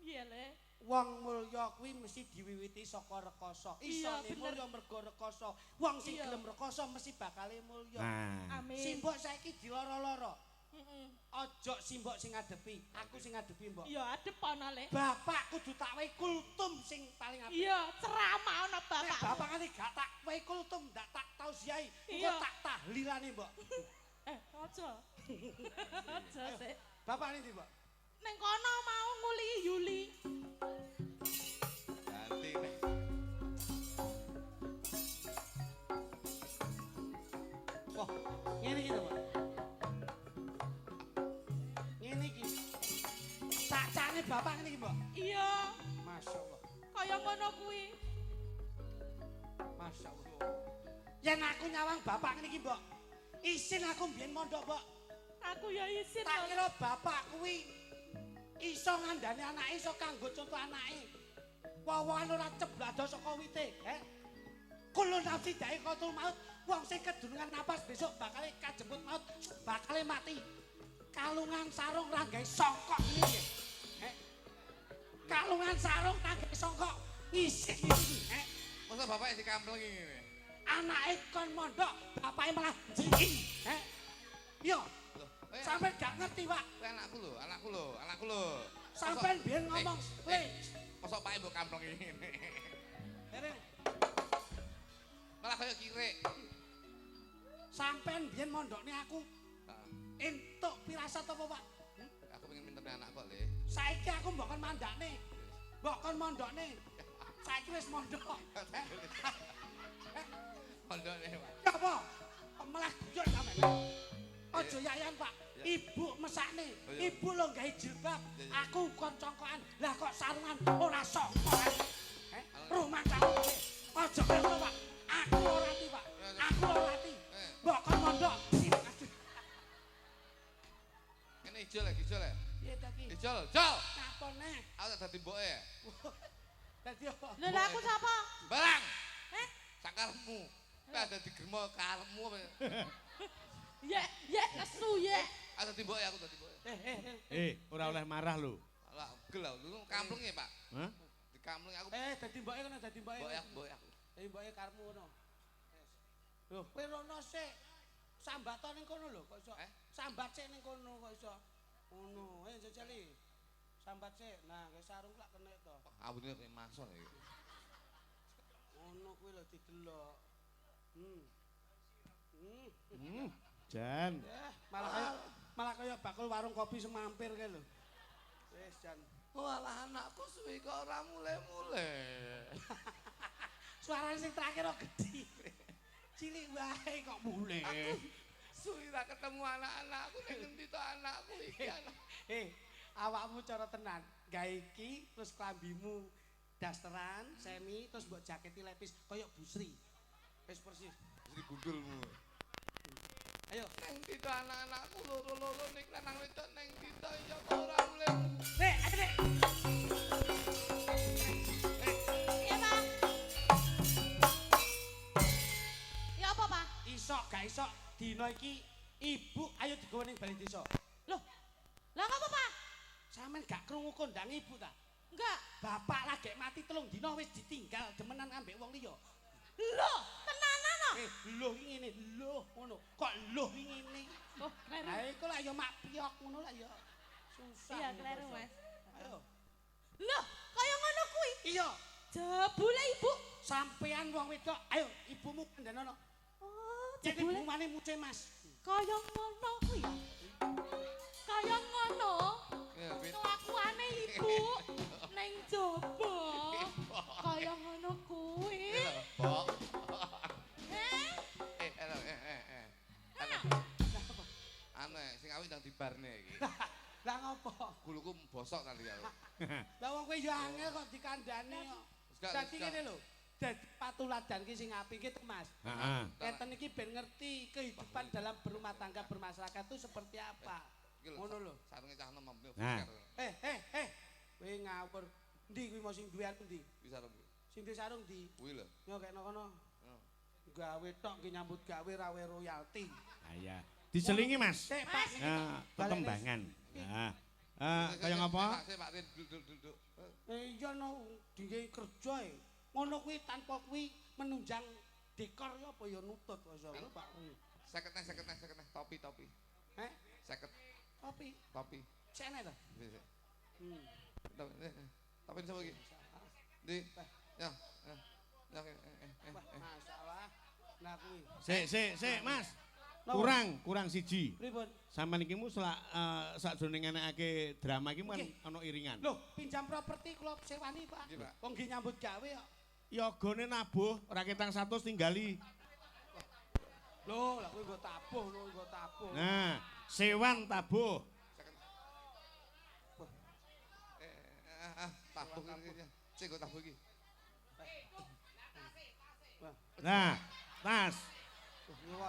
piye le? Wong mulya kuwi mesti diwiwiti saka rekoso. Iya, Isone bener. mulya mergo rekoso. Wong sing Iya. gelem rekoso mesti bakale mulya. Nah, Amin. Simbok saiki diloro-loro. Heeh. Aja simbok sing ngadepi, aku sing ngadepi, Mbok. Iya, adep ana le. Bapak kudu tak wehi kultum sing paling apik. Iya, ceramah ana Nek bapakmu. bapak ngene gak tak wehi kultum, ndak tak tausiahi, engko Iya. tak tahlilane, Mbok. Eh, aja. Aja sik. Bapak niki, Mbok. Ning kono mau nguli Yuli. Ganti nek. Wah, ngene iki to, Mbok. Ngene iki. Cacane bapak ngene iki, Mbok. Iya, Masya Allah. kaya ngono kuwi. Masya Allah. Yen aku nyawang bapak ngene iki, Mbok. Isin aku mbiyen mondok, Mbok. Aku ya isin. Tak kira bapak kuwi iso ngandani anake, iso kanggo contoh anake. Wowoan ora ceblado saka wite, he. Kulo nafsi da'iqatul maut, wong sing kedunungan napas besok bakale kajemput maut, bakale mati. Kalungan sarung ra gawe songkok ngene iki. He. Kalungan sarung ra gawe songkok ngisih iki, he. Masa bapak sing kampleng ngene. Anake kon mondok, bapake malah jing, he. Yo, Loh, sampean gak ngerti, Pak. kowe anakku lho, anakku lho, anakku lho. Sampean biyen ngomong, "Le, Mosok pake mbok kampleng ngene. rene, Malah kaya kirik. sampean biyen mondokne aku Heeh. entuk pirasat apa, Pak? Hmm? Aku pengen minterne anak kok, Le. Saiki aku mbok kon mandakne. Mbok kon mondokne. Saiki wis mondok. Mondokne, Pak. Ya apa? Kok malah guyon sampean. Aja yayan, Pak. Ibu mesakne, Oh, iya. ibu lho gawe jilbab, Iya, iya. aku kon congkokan. Lah kok sarungan ora songkokan. Eh, rumah kamu. Aja ngono, Pak. Aku ora ati, Pak. Aku ora ati. Eh. Mbok kon mondok. Aduh, Ngene ijol lagi, ijol ya. piye ta ki? Ijol, jol. Napa neh? Aku tak dadi mboke. Dadi apa? Lho, lah aku sapa? Barang. Eh? Sakarepmu. Kowe ada di germo karepmu apa? Yek, yek nesu yek. Aku dadi mboke, aku dadi mboke. Eh, eh, eh. eh ora oleh marah lho. Alah, gel aku. Lu kamplenge, Pak. Hah? Dikampleng aku. Eh, dadi mboke kono, dadi mboke. Mboke aku, mboke aku. Dadi mboke karepmu ngono. Lho, kowe rono sik. Sambato ning kono lho, kok iso. Eh? Sambat sik ning kono kok iso. Ngono, ayo jajali. Sambat sik. Nah, gawe sarung lak kenek to. Ambune kaya mason iki. Ngono kuwi lho didelok. Hmm. Hmm. Hmm, Jan. Eh, malah kaya bakul warung kopi semampir kae lho. Wis jan. Oh, alah anakku suwi kok ora mule-mule. Suarane sing terakhir kok gedhi. Cilik wae kok mule. Aku suwi ra ketemu anak-anakku ning ngendi to anakku iki anak. Eh, awakmu cara tenan. Gawe iki terus klambimu dasteran, semi terus mbok jaketi lepis koyok Busri. Wis persis. Sri gundulmu. Ayo. Neng ndi to anak-anakku loro-loro ning lanang wedok neng ndi to ya kok ora mule. Nek, ayo nek. Iya, Pak. Ya apa, Pak? Isok gak isok dina iki ibu ayo digawa ning balai desa. Loh. Lah ngapa, Pak? Sampeyan gak krungu kondang ibu ta? Enggak. Bapak lagi mati 3 dina wis ditinggal demenan ambek wong liya. Loh, tenanan no? Eh, lho iki ngene, lho ngono. Kok lho iki ngene? Oh, kleru. Lah iku lah ya mak piyok ngono lah ya. Susah. Iya, ngono kleru, basa. Mas. Ayo. Loh, kaya ngono kuwi. Iya, Jebule ibu. sampean wong wedok, ayo ibumu kandhanono. Oh, Jadi jebule bumane muce, Mas. kaya ngono kuwi ya. Kaya ngono Ya, Wit. kelakuane ibu ning jaba. Kaya ngono kuwi. Iya lho, Mbok. Heh? Eh, eh, eh, eh. Anu, anu, sing awit ndang dibarne iki. Lah ngopo? Guluku bosok nanti aku. Lah wong kowe yo angel kok dikandani kok. Dadi ngene lho. Dadi patuladan ki sing apik ki Mas. Heeh. Ngeten iki ben ngerti kehidupan dalam berumah tangga bermasyarakat itu seperti apa. Ngono lho. Sarunge cah nom. Eh. Kowe ngawur. Endi kuwi mau sing duwe aku endi? Kuwi sarung kuwi. Sing duwe sarung ndi? Kuwi lho. Yo kekno kono. Gawe tok ki nyambut gawe rawe royalti. Ha iya. Diselingi Mas. Sik Pak. Tetembangan. Nah. Kaya ngapa? Sik Pak Rin duduk. Iya no dingge kerja e. Ngono kuwi tanpa kuwi menunjang dekor ya apa ya nutut kok iso Pak. 50 topi. Heh? 50. Topi. Topi. Sene to? Topi sapa iki? Ndi? Ya. Ya. Masalah. Lah kuwi. Sik Mas. Kurang siji. Pripun? Sampeyan iki mu selak sakjroning ngenekake drama iki kan ana iringan. Loh, pinjam properti kula sewani, Pak. Wong nggih nyambut gawe kok. Yogone nabuh ora ketang 100 tinggali. Lho, lah kuwi nggo tabuh, lho nggo tabuh. Nah, sewan tabuh. Tabuh iki. Sik nggo tabuh iki. Nah, tas.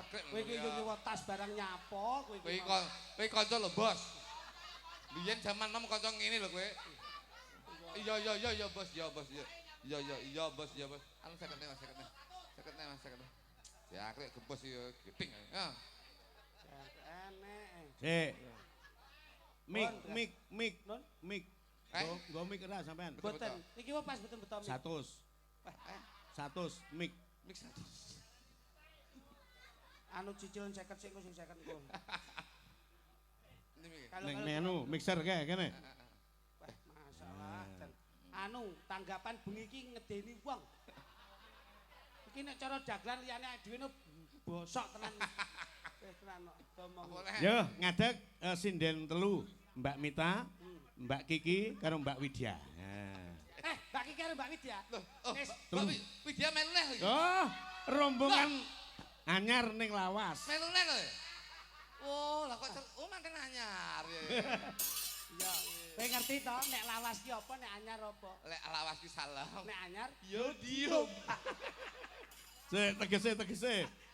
Kowe iki yo nyewa tas barang nyapo kowe iki. Kowe kanca lho, Bos. Biyen jaman nom kanca ngene lho kowe. Iya Bos, iya Bos, iya. Iya Bos, iya Bos. Anu 50 Mas, 50. 50 Mas, 50. Ya krek gembos yo geting. Ha. Enek. Sik. Mik. Mik. Nggo mik ora sampean? Mboten. Iki wae pas mboten beto mik. 100. 100 mik. Mik 100. Anu cicilan 50 sik engko sing 50 engko. Ning anu mixer kae kene. Wah, masalah. Anu tanggapan bengi iki ngedeni wong. Iki nek cara dagelan liyane dhewe no bosok tenan. Wis tenan kok omong. Yo ngadeg sinden telu, Mbak Mita, Mbak Kiki karo Mbak Widya. Mbak Kiki karo Mbak Widya. Loh, Mbak Widya melu neh iki. Oh, rombongan anyar ning lawas. Melu neh lho. Oh, lah kok oh manten anyar ya. Iya. Kowe ngerti to nek lawas ki apa nek anyar apa? Lek lawas ki salah. Nek anyar yo diem. Sik tegese.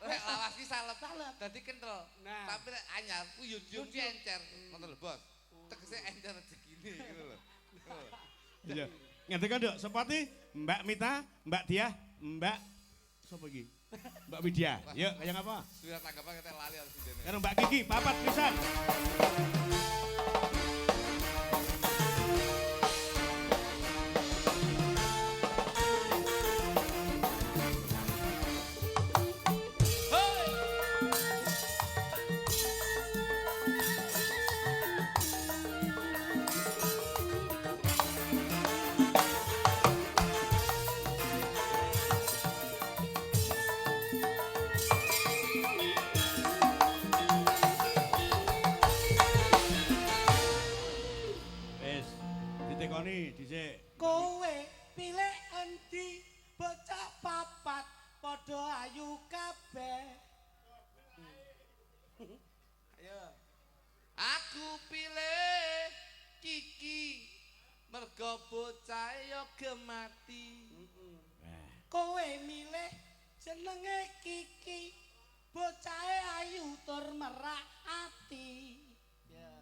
Lek lawas ki salep, dadi kentel. Nah. Tapi lek anyar ku yo diem ki encer. Ngoten lho, Bos. Tegese encer rezekine gitu lho. Iya. Ngerti kok, Nduk? Sepati Mbak Mita, Mbak Diah, Mbak sapa iki? Mbak Widya. Yuk, kaya ngapa? Sudah tanggapan kita lali harus sidene. Karo Mbak Kiki, papat pisan. Dhisik. Kowe pilih endi bocah papat padha ayu kabeh. Ayo. Aku pilih Kiki mergo bocah yo gemati. Kowe milih jenenge Kiki bocahe ayu tur merak ati. Ya.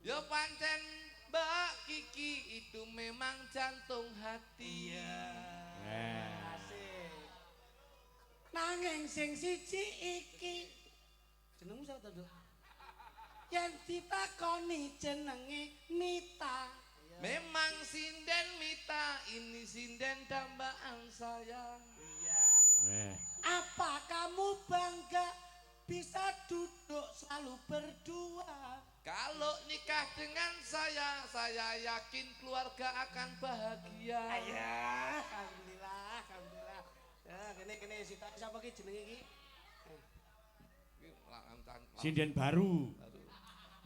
Ya pancen Mbak Kiki itu memang jantung hati. Iya. Asik. Nanging sing siji iki jenengmu sapa to, Nduk? Yen ditakoni jenenge Mita. Memang sinden Mita, ini sinden dambaan saya. Iya. Apa kamu bangga bisa duduk selalu berdua? Kalau nikah dengan saya yakin keluarga akan bahagia. Ya, alhamdulillah, alhamdulillah. Ya, kene sita sapa ki jenenge iki? Sinden baru.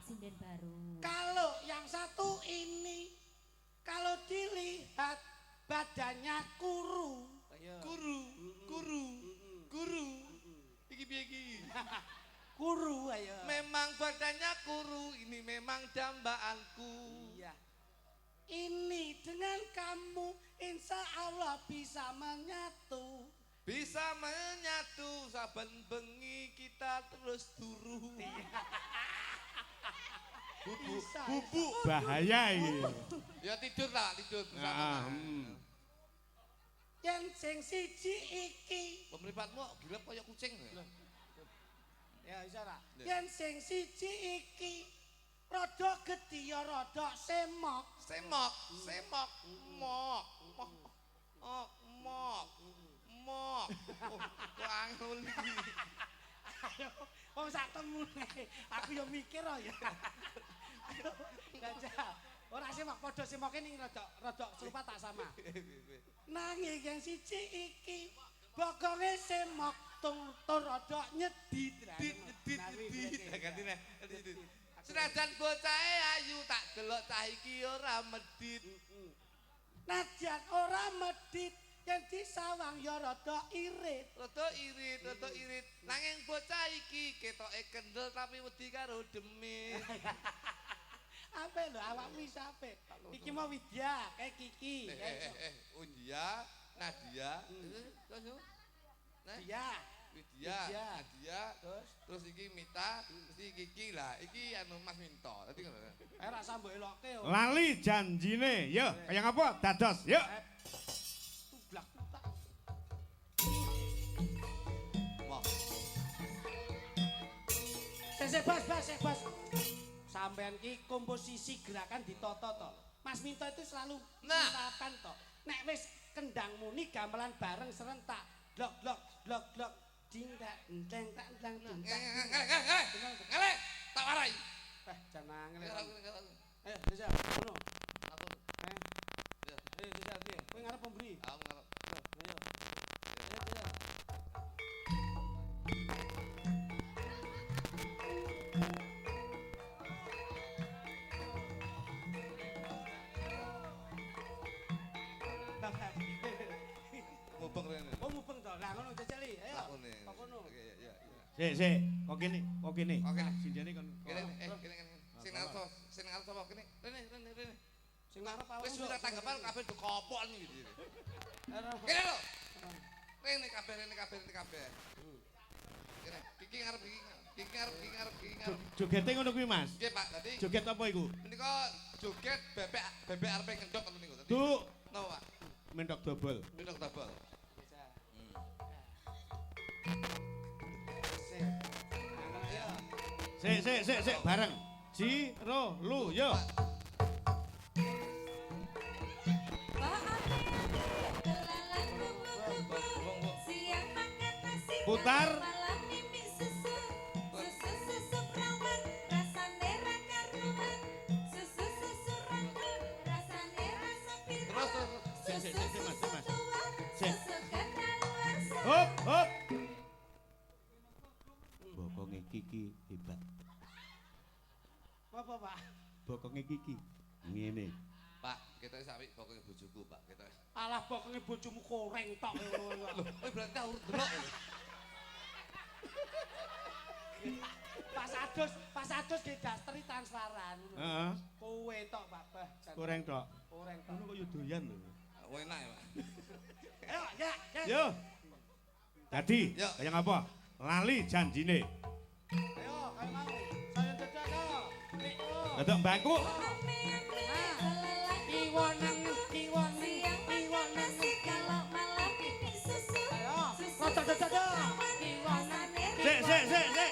Sinden baru. Kalau yang satu ini kalau dilihat badannya kuru. Kuru, kuru, kuru. Iki piye iki? Kuru ayo. Memang badannya kuru, ini memang dambaanku. Ini dengan kamu insya Allah bisa menyatu. Bisa menyatu saben bengi kita terus turu. Bubu, Bisa, bubu. Bahaya iki. Ya tidur lah, tidur bersama. Ah, Yen sing siji iki Pemripatmu gilap kaya kucing. Ya isa ra. Yen sing siji iki rada gedhi ya rada semok. Semok, semok, mok, mok, oh, mok, mok. Oh, kok angel iki. Ayo, wong sak temune. Aku ya mikir oh ya. Ayo, jajal. Ora semok padha semoke ning rada rada serupa tak sama. Nanging yang siji iki bokonge semok tung tur rada nyedit. Dit, dit, dit. Ganti neh. Senajan bocahe ayu tak delok cah iki ora medit. Najan ora medit yen disawang ya rada irit. Rada irit, rada irit. Nanging bocah iki ketoke kendel tapi wedi karo demit. Apik lho awakmu iso apik. Iki mau Widya, kayak Kiki. Undia, Nadia, terus Dia. Widya, Nadia, terus iki Mita, terus iki Kiki lah. Iki anu Mas Minto. Dadi ngono. Ora sambok eloke. Lali janjine. Yo, kaya ngapa? Dados, yo. Tublak tak. Wah. Sik bos, bos, sik bos. Sampean ki komposisi gerakan ditata to. Mas Minto itu selalu menerapkan to. Nek wis kendang muni gamelan bareng serentak. Blok blok blok blok ding tak enteng tak enteng ding tak. Ngale, tak warai. Jangan angel. Ayo, jajal, ngono. Aku. Eh. Ayo jajal piye? Kowe ngarep pemberi? Aku ngarep. Ayo. Ayo jajal. Mubeng rene. Oh, mubeng to. Lah ngono jajali. Ayo. Lakone. Kok kono. Oke, iya, iya. Sik, sik. Kok kene, kok kene. Oke. Sindene kon. Kene, kene kene. Sing ngarep sapa? Sing ngarep sapa kene? Rene, rene, rene. Sing ngarep awakmu. Wis ora tanggapan kabeh do kopok iki. Kene lho. Rene kabeh, rene kabeh, rene kabeh. Kene, iki ngarep iki, iki ngarep, iki ngarep, iki ngarep. Jogete ngono kuwi, Mas. Nggih, Pak. Dadi joget apa iku? Menika joget bebek bebek arepe ngendhok ngoten niku. Dadi. Duk. Napa, Pak? Mendok dobol. Mendok dobol. Sik, sik, sik, sik bareng. Ji, ro, lu, yo. Putar. Terus, terus. Sik, sik, sik, Mas, Mas. Sik. Hop, hop. Bokonge Kiki hebat. Apa, Pak? Bokonge Kiki ngene. Pak, ketoke sapi bokonge bojoku, Pak. Ketoke. Alah bokonge bojomu koreng tok ngono. Lho, kowe berarti tau delok. Pas adus ge dasteri transparan. Heeh. Kowe tok, Pak. Bah, Koreng tok. Koreng tok. Ngono kok yo doyan lho. Enak ya, Pak. Ayo, ya, ya. Yo. Dadi, kaya ngapa? Lali janjine. Ayo, kaya mau. Saya dadak yo. Dadak bangku. Kiwa nengen, kiwa nengen, kiwa nengen. Kalau malam ini susu. Ayo, rada dadak yo. Kiwa nengen. Sik, sik, sik, sik.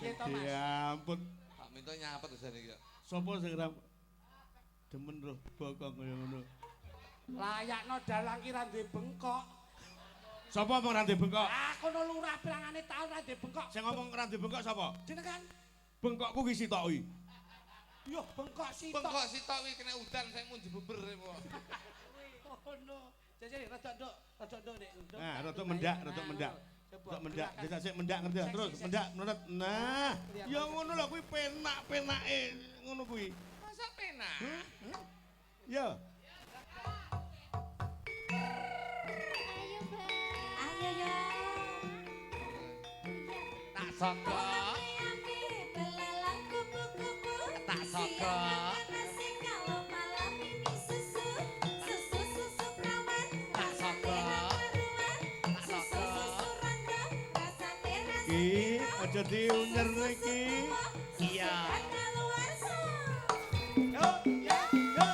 Piye to, Mas? Ya ampun. Pak Minto nyapet usah iki. Sopo sing ra demen roh bokong kaya ngono? Layakno dalang ki ra duwe bengkok. Sapa ngomong ra duwe bengkok? Ah, kono lurah pirangane taun ra duwe bengkok. Sing ngomong ra duwe bengkok sapa? Jenengan. Bengkokku ki sitok kuwi. Yo bengkok sitok. Bengkok sitok kuwi kena udan saya mun dibeber kok. Ngono. Jajal rada nduk, rada nduk nek. Nah, rada mendak, rada mendak. Rada mendak, jajal sik mendak ngerti terus mendak menurut. Nah, ya ngono lho kuwi penak-penake ngono kuwi. Masa penak? Ya. Ayo, Mbak. Ayo yo. Tak saka. Belalang kupu-kupu. Tak saka. Nasi kalau malam Aja diunyer iki. Iya. Yo, ya, yo.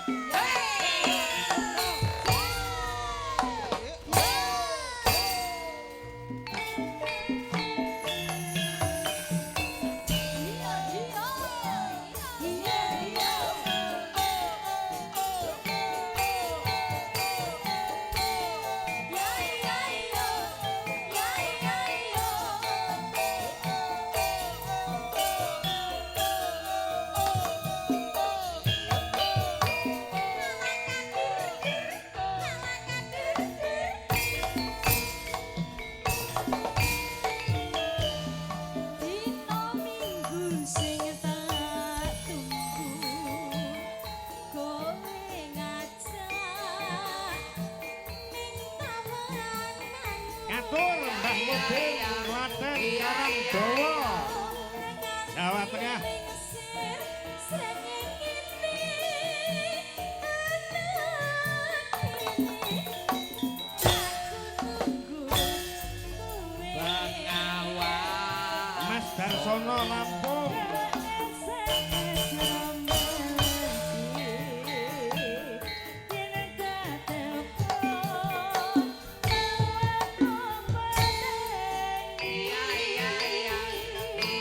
Dino minggu sing tak tunggu, kowe ngajak ning taman. Katur Mbah Mudin Klaten Karangdawa. Jawa Tengah. Mas Darsono Lampung.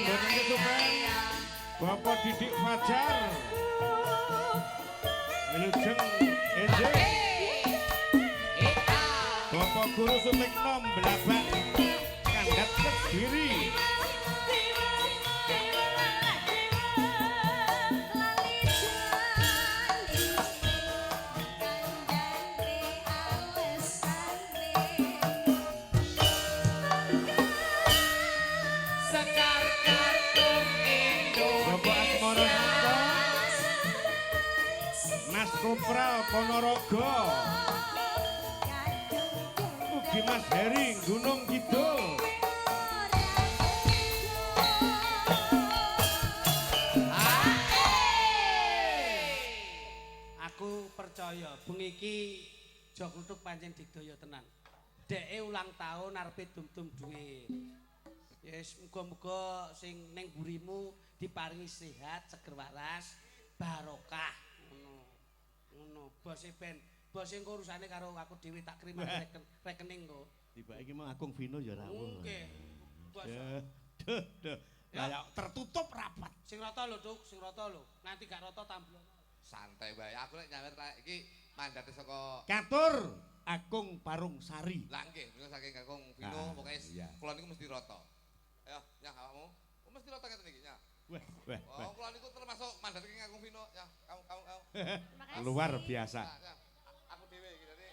Mboten kesupen. Bapak Didik Fajar. Wilujeng enjing. Bapak Guru Sutikno Blabak Kandhat Kediri. Sekar Kartun Bapak Asmara Suto. Mas Kopral Ponorogo. Ugi Mas Heri Gunung Kidul. Aku percaya bengi iki Jok Kluthuk pancen digdaya tenan. Dheke ulang tahun arepe dum-dum duit. Yes, muga-muga sing ning mburimu diparingi sehat, seger waras, barokah. Ngono. Ngono, bose ben, bose engko urusane karo aku dhewe tak kirim rekening kok. Tiba iki mau Akung Vino ya rawuh. Nggih. Bos. Duh, duh. Lah ya tertutup rapat. Sing rata lho, Duk, sing rata lho. Nanti gak rata tamblono. Santai wae. Aku nek nyawer iki mandate saka Katur Akung Parung Sari. Lah nggih, menika saking Kakung Vino Ah, pokoke iya. kula niku mesti rata. Ayo, nyah awakmu. Oh, mesti rata ngeten iki, nyah. Wah, wah, wah. Oh, kula niku termasuk mandate Kakung Vino. Nyah, kamu kamu kamu. Luar biasa. Nyah, nyah. Aku dhewe iki dadi.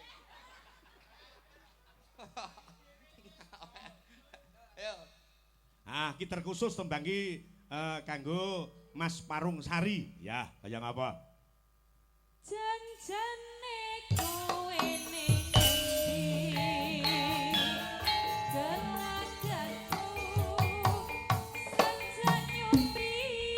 Ayo. Ah, iki terkhusus tembang iki kanggo Mas Parung Sari. Ya, kaya ngapa? Janjane kowe ning endi? Gelagakku sejak nyumpi.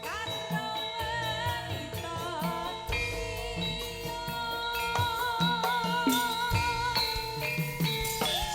Karo wanita liya.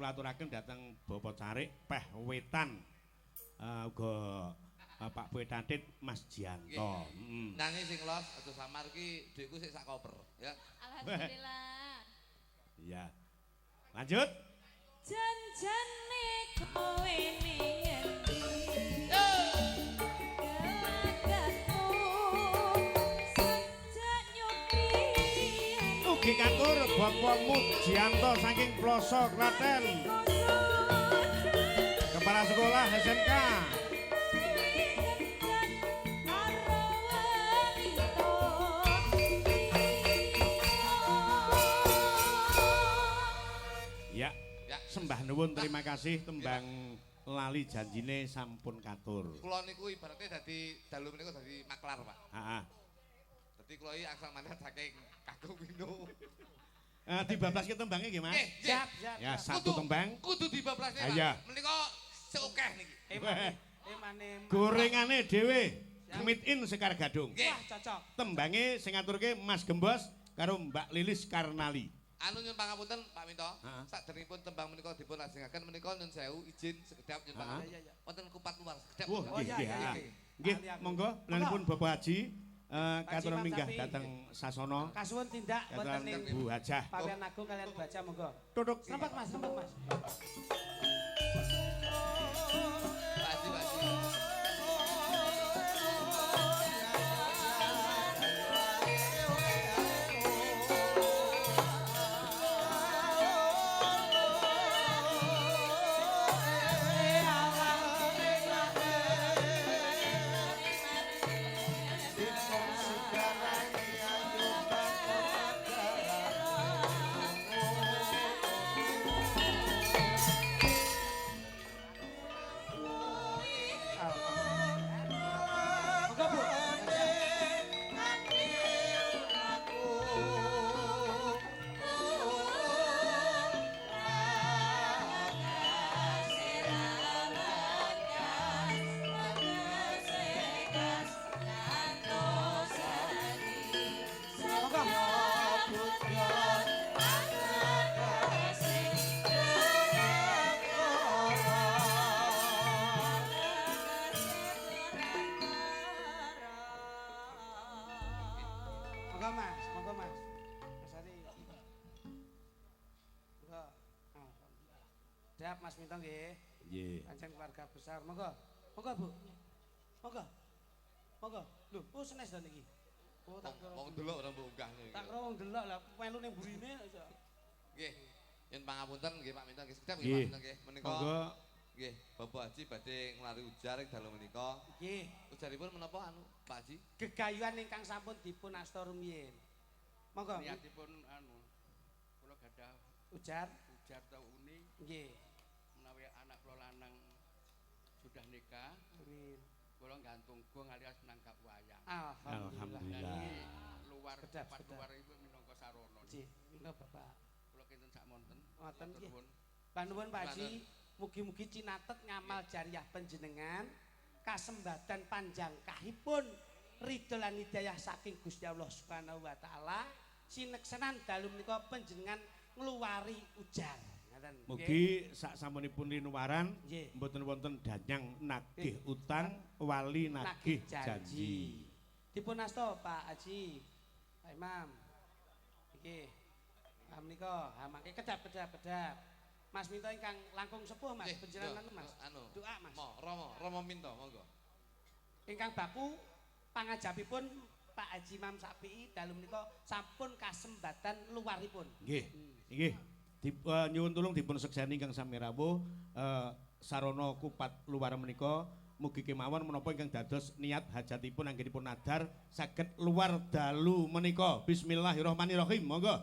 kula aturaken dhateng Bapak Carik Peh Wetan. Uga Pak Petatit Mas Jianto. Heeh. Nyanyi sing los aja samar ki dhuwitku sik sak koper ya. Alhamdulillah. Iya. Lanjut. Janjane kowe ning endi? Gelagatmu sejak nyobi. Ugi katur Bapak Mujianto saking Ploso Klaten. Kepala Sekolah SMK. Ya. Ya. Sembah nuwun terima kasih tembang lali janjine sampun katur. Kula niku ibaratnya dadi dalu menika dadi maklar, Pak. Heeh. Dadi kula iki angsal mandat saking Kakung Wino. Dibablaske tembange nggih, Mas? Siap, siap. Ya, satu tembang. Kudu dibablasne, Pak. Iya. Menika sik akeh niki. Emane. Gorengane dhewe. Meet in Sekar Gadung. Nggih. Wah, cocok. Tembange sing ngaturke Mas Gembos karo Mbak Lilis Karnali. Anu nyun pangapunten Pak Minto, Heeh. sakderengipun tembang menika dipun lajengaken menika nyun sewu izin sekedhap nyun pangapunten. Iya, iya. Wonten kupat luar sekedhap. Wah, Oh, nggih, iya, nggih. iya, ha. iya. Nggih, Ahli aku. monggo lanipun Bapak Haji katuran Imam minggah Sapi. dhateng sasana Kasuwun tindak katuran wonten ing Bu Hajah. Pawian Agung kalian baca monggo. Tutuk. Serempak Mas, serempak Mas. Pak Haji, Pak Haji. Monggo Bu. Monggo. Monggo Mas, monggo Mas. Mas Ari. Monggo. Alhamdulillah. Siap Mas Minto nggih. Nggih. Pancen keluarga besar. Monggo. Monggo Bu. Monggo. Monggo. Lho, oh senes to niki. Oh tak kira. Wong delok ora mbok unggahne iki. Tak kira wong delok lah melu ning burine iso. Nggih. Nyun pangapunten nggih Pak Minto nggih sekedhap nggih Nggih. Pak Minto nggih. Menika Monggo nggih Bapak Haji badhe nglari ujar ing dalu menika. Nggih. Ujaripun menapa anu Pak Haji? Gegayuhan ingkang sampun dipun asta rumiyin. Monggo. Niatipun anu kula gadah Ujar. ujar tau uni Nggih. menawi anak kula lanang sudah nikah, Amin. kula gantung gong alias nanggap wayang. Alhamdulillah. Alhamdulillah. Niki luar Sedap, tempat sedap. luar iku minangka sarana. Nggih, monggo Bapak. Kula kinten sak monten. Ngoten Matur nggih. nuwun. Panuwun Pak Haji, mugi-mugi cinatet ngamal jariah panjenengan kasembadan panjang kahipun ridho lan hidayah saking Gusti Allah Subhanahu wa taala sineksenan dalu menika panjenengan ngluwari ujar. Ngaten. Mugi sak sampunipun linuwaran Nggih. mboten wonten danyang nagih utang wali nagih janji. Dipun asta Pak Haji, Pak Imam. Iki. Ha menika, ha mangke kedap kedap kedap. Mas Minto ingkang langkung sepuh Mas, Nggih, panjenengan yo, Mas. Anu. Doa Mas. Mo, Romo, Romo Minto monggo. Ingkang baku pangajapipun Pak Haji Imam Sapi'i dalu menika sampun kasembatan luwaripun. Nggih. Nggih. Nyuwun tulung dipun sekseni ingkang sami rawuh sarana kupat luar menika mugi kemawon menapa ingkang dados niat hajatipun anggenipun nadar saged luar dalu menika. Bismillahirrahmanirrahim. Monggo.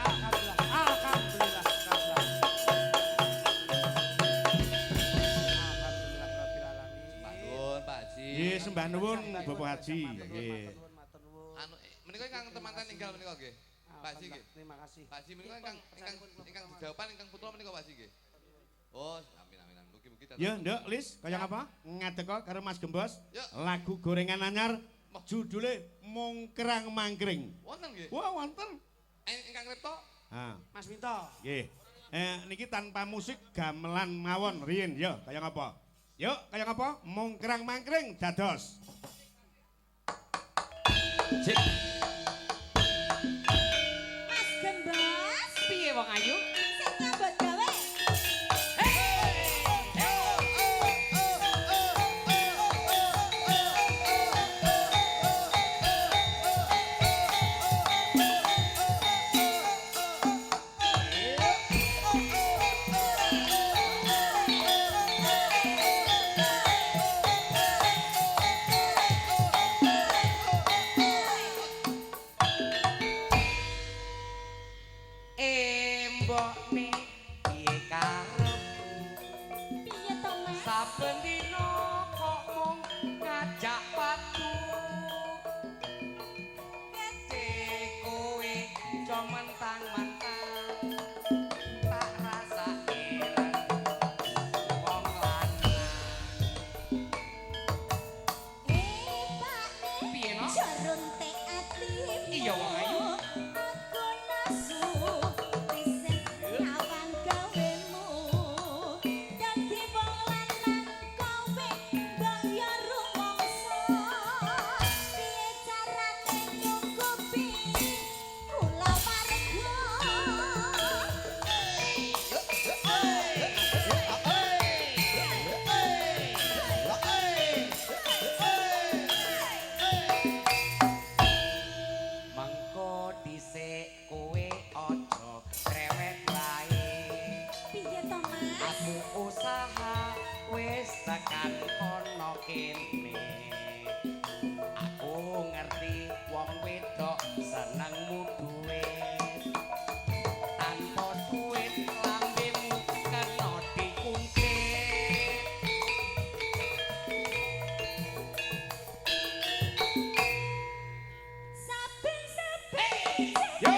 Alhamdulillah. Alhamdulillah. Alhamdulillah. Alhamdulillah rabbil alamin. Pak nuwun Pak Haji. Nggih, sembah nuwun Bapak Haji. Nggih. Matur nuwun, matur nuwun. Anu menika ingkang temanten ninggal menika nggih. Pak Haji nggih. Terima kasih. Pak Haji menika ingkang ingkang ingkang jawaban ingkang putra menika Pak Haji nggih. Oh, amin amin amin. Mugi-mugi dados. Ya, Nduk, Lis, kaya ngapa? Ngadeka karo Mas Gembos. Yuk. Lagu gorengan anyar judule Mongkrang Mangkring. Wonten nggih. Wah, wonten. Ingkang ripta Ha, Mas Minto. Nggih. Niki tanpa musik gamelan mawon riyin ya, kaya ngapa? Yuk, kaya ngapa? Mongkrang-mangkring dados. Cik. Mas Gembos, Piye wong ayu? sing nyambut gawe. Mbokne piye karepmu? Piye to, Mas? Saben dina kok mung ngajak padu. Gede kowe aja mentang-mentang. Tak rasake wong lanang. Pakne. Piye no? Jarunte atimu. Iya, wong ayu. Aku nesu pisan nyawang gawemu. Dadi wong lanang kowe mbok ya rumangsa. Piye carane nyukupi kula warga? Mengko dhisik kowe aja rewet wae. Piye to, Mas? Aku usaha wis tekan kono kene. Aku ngerti wong wedok senengmu duit. Tanpa duit lambemu kena dikungkit. Saben-saben Yo!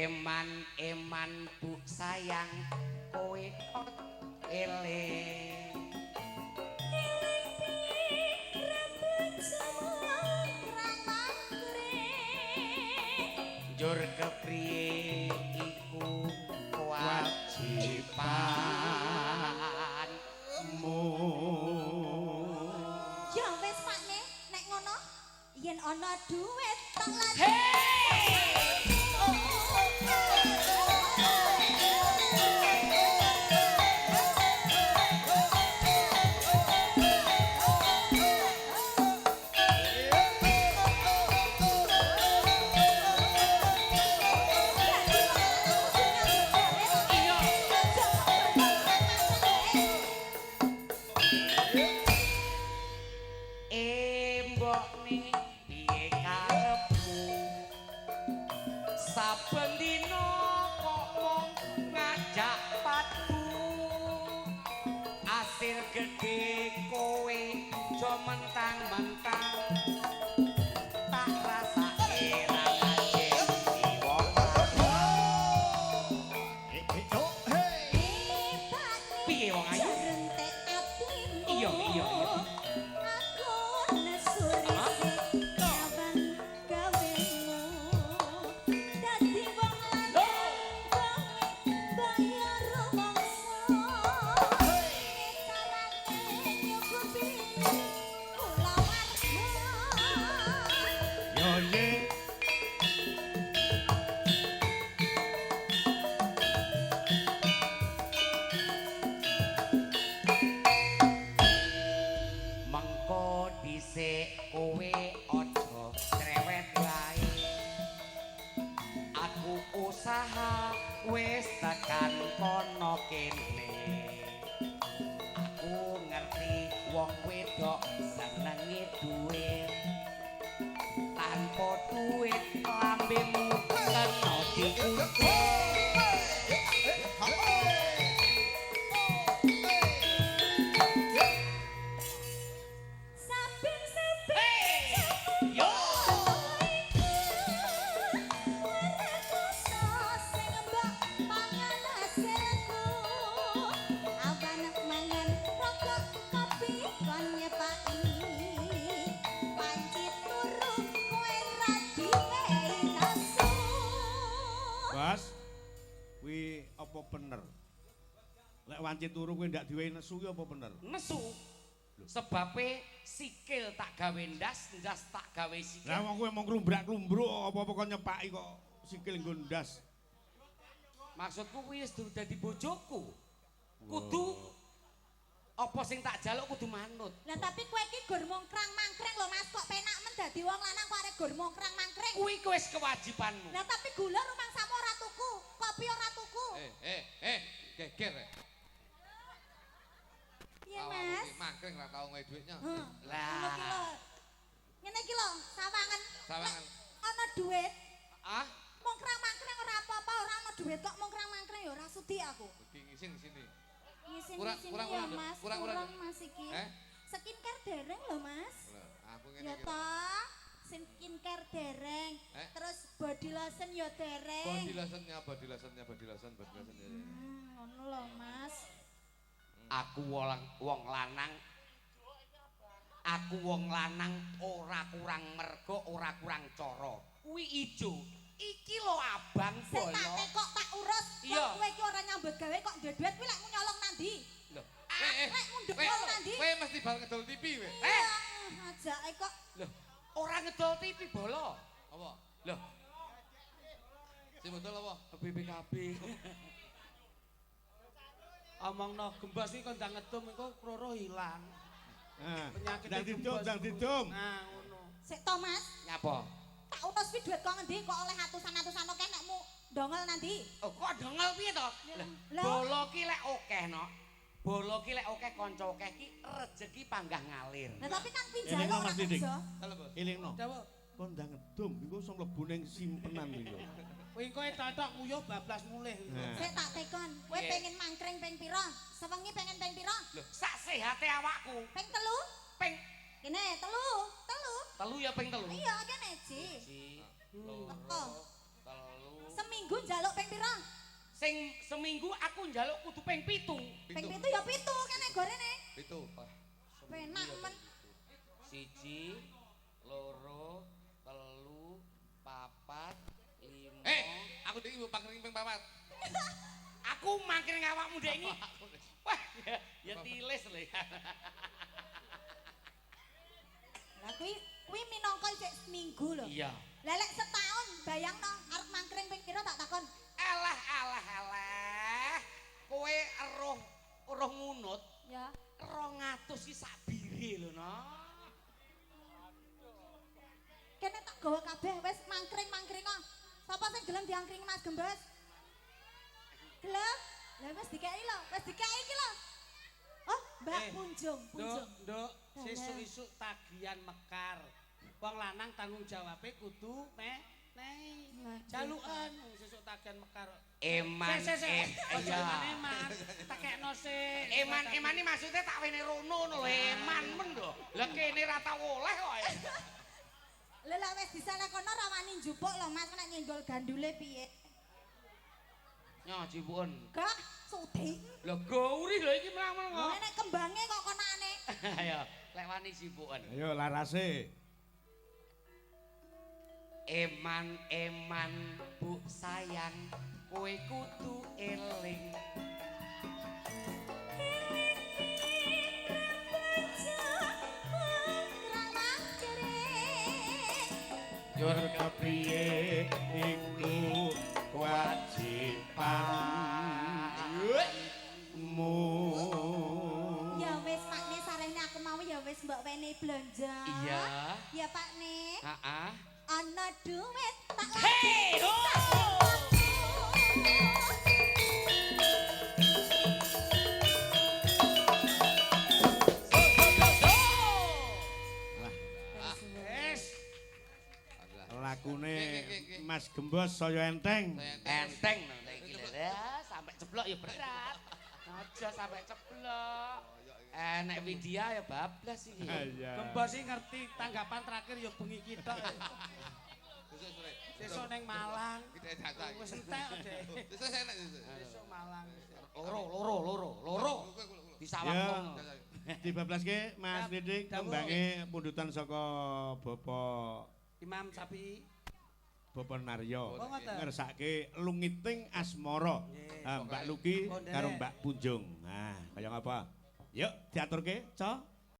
Eman-eman bu sayang kowe eling. Njur kepriye iku kewajiban. Mu. Ya wis Pakne, nek ngono yen ana duit tak lagi. Mbokne piye karepmu? Saben dina kok mung ngajak padu. Asil gedhe kowe aja mentang-mentang. Tak rasake ra ngajeni wong lanang. Piye wong ayu? Iya, iya, iya. Aku nesu risik nyawang gawemu. Dadi wong lanang kowe bayar rumangsa. Piye carane nyukupi kula warga? Yo ye. wanci turu kowe ndak diwehi nesu ki apa bener? Nesu. Sebabe sikil tak gawe ndas, ndas tak gawe sikil. Lah wong kowe mung klumbrak-klumbruk apa-apa kok nyepaki kok sikil nggo ndas. Maksudku kuwi wis dadi bojoku. Kudu apa sing tak jaluk kudu manut. Lah tapi kowe iki gur mongkrang-mangkring lho Mas, kok penak men dadi wong lanang kok arek gur mongkrang-mangkring. Kuwi ku wis kewajibanmu. Lah tapi gula rumangsamu ora tuku, kopi ora tuku. Geger. Piye Mas? Mangkring ra tau ngewe dhuwitnya. Lah. Ngene iki lho, sawangan. Sawangan. Ana dhuwit. Ah, mongkrang-mangkring ora apa-apa, ora ana dhuwit kok mongkrang-mangkring ya ora sudi aku. Iki ngisin sini. Ngisin-ngisin ya Mas, kurang Mas iki. Skincare dereng lho Mas. Aku ngene Ya iki. toh, skincare dereng, terus body lotion ya dereng. Body lotionnya, body lotionnya, body lotion, body lotion. Ngono lho Mas. Aku wong lanang. Aku wong lanang ora kurang mergo, ora kurang cara. Kuwi ijo. Iki lho abang Sing bolo. tak tekok tak urus, Iya. wong kowe iki ora nyambut gawe kok duwe duit kuwi lek nyolong nang ndi? Lho, Lek mundhuk nang ndi? Kowe mesti bar ngedol TV kowe. Eh, ajake kok. Lho, ora ngedol TV bolo. Apa? Lho, Sing ngedol apa? BPKB. Omongno gembos iki kon ndang ngedum engko kloro ilang. Nah, Penyakit ndang didum, ndang didum. Nah, ngono. Sik to Mas, Nyapa? tak urus kuwi duit kok ngendi kok oleh atusan-atusan akeh nekmu dongol nang ndi? Oh, kok dongol piye to? Lah. Bolo ki lek akeh no. Bolo ki lek akeh kanca akeh ki rejeki panggah ngalir. Lah tapi kan kuwi Elingno njaluk ora Mas Didik. kerja. Elingno. Dawa. Kon ndang ngedum iku iso mlebu ning simpenan iku. Kowe engko etotok nguyuh bablas mulih. Nah. Sik tak tekon, kowe Piye? pengen mangkring ping pira? Sewengi pengen ping pira? Lho, sak sehate awakku. Ping telu? Ping Kene telu, telu. telu ya ping telu. Iya, kene Ji. Siji, Teko. loro, telu. Seminggu njaluk ping pira? Sing seminggu aku njaluk kudu ping 7. Ping 7 ya 7 kene gorene. 7. Penak men. 1, 2, 3, 4, 5. Aku ndek ibu pangkring ping 4. Aku mangkring awakmu ndek iki. Wah, ya tilis lho. Lah kuwi minangka isih seminggu lho. Iya. Lah lek setahun bayangno arep mangkring ping pira tak takon. Alah alah alah. Kowe eruh eruh ngunut. Ya. 200 iki sak bire lho, no. Kene tak gawa kabeh wis mangkring-mangkring kok. Sapa sing gelem diangkring Mas Gembos? Gelem? Lah wis dikeki lho, wis dikeki iki lho. Oh, Mbak Punjung, Punjung. Nduk, sesuk-isuk tagihan mekar. Wong lanang tanggung jawabe kudu menehi. Jalukan sesuk tagihan mekar. Eman, eman, tak kekno sik. Eman, eman iki maksude tak wene rono ngono lho, eman men lho. Lah kene ra tau oleh kok. Lah lek wis disalekono ra wani njupuk lho Mas, nek nyenggol gandule piye? Nyo jipuken. Gak sudi. Lho gauri lho iki menang-menang kok. Nek kembange kok konane. Ayo, lek wani jipuken. Ayo larase. Eman eman bu sayang, kowe kudu eling. Jur kepriye iku kewajibanmu. Ya wis Pakne sarehne aku mau ya wis mbok wene blonjo. Iya. Ya Pakne. Heeh. Ana duit tak Hei, ho! Lakune Mas Gembos saya enteng. Enteng no iki lho. Sampai ceblok ya berat. Aja sampai ceblok. Nek Widya ya bablas iki. Gembos iki ngerti tanggapan terakhir ya bengi iki tok. Sesuk ning Malang. Wis entek Dek. Sesuk enak sesuk. Sesuk Malang. Loro. Disawang wong. Dibablaske Mas Didik kembange pundutan saka Bapak Imam Syafi'i. Bapak Naryo. Oh, ngoten. Ngersake lungiting asmara. Nggih. Ah, Mbak Luki Oh, nderek. karo Mbak Punjung. Nah, kaya ngapa? Yuk diaturke, Ca.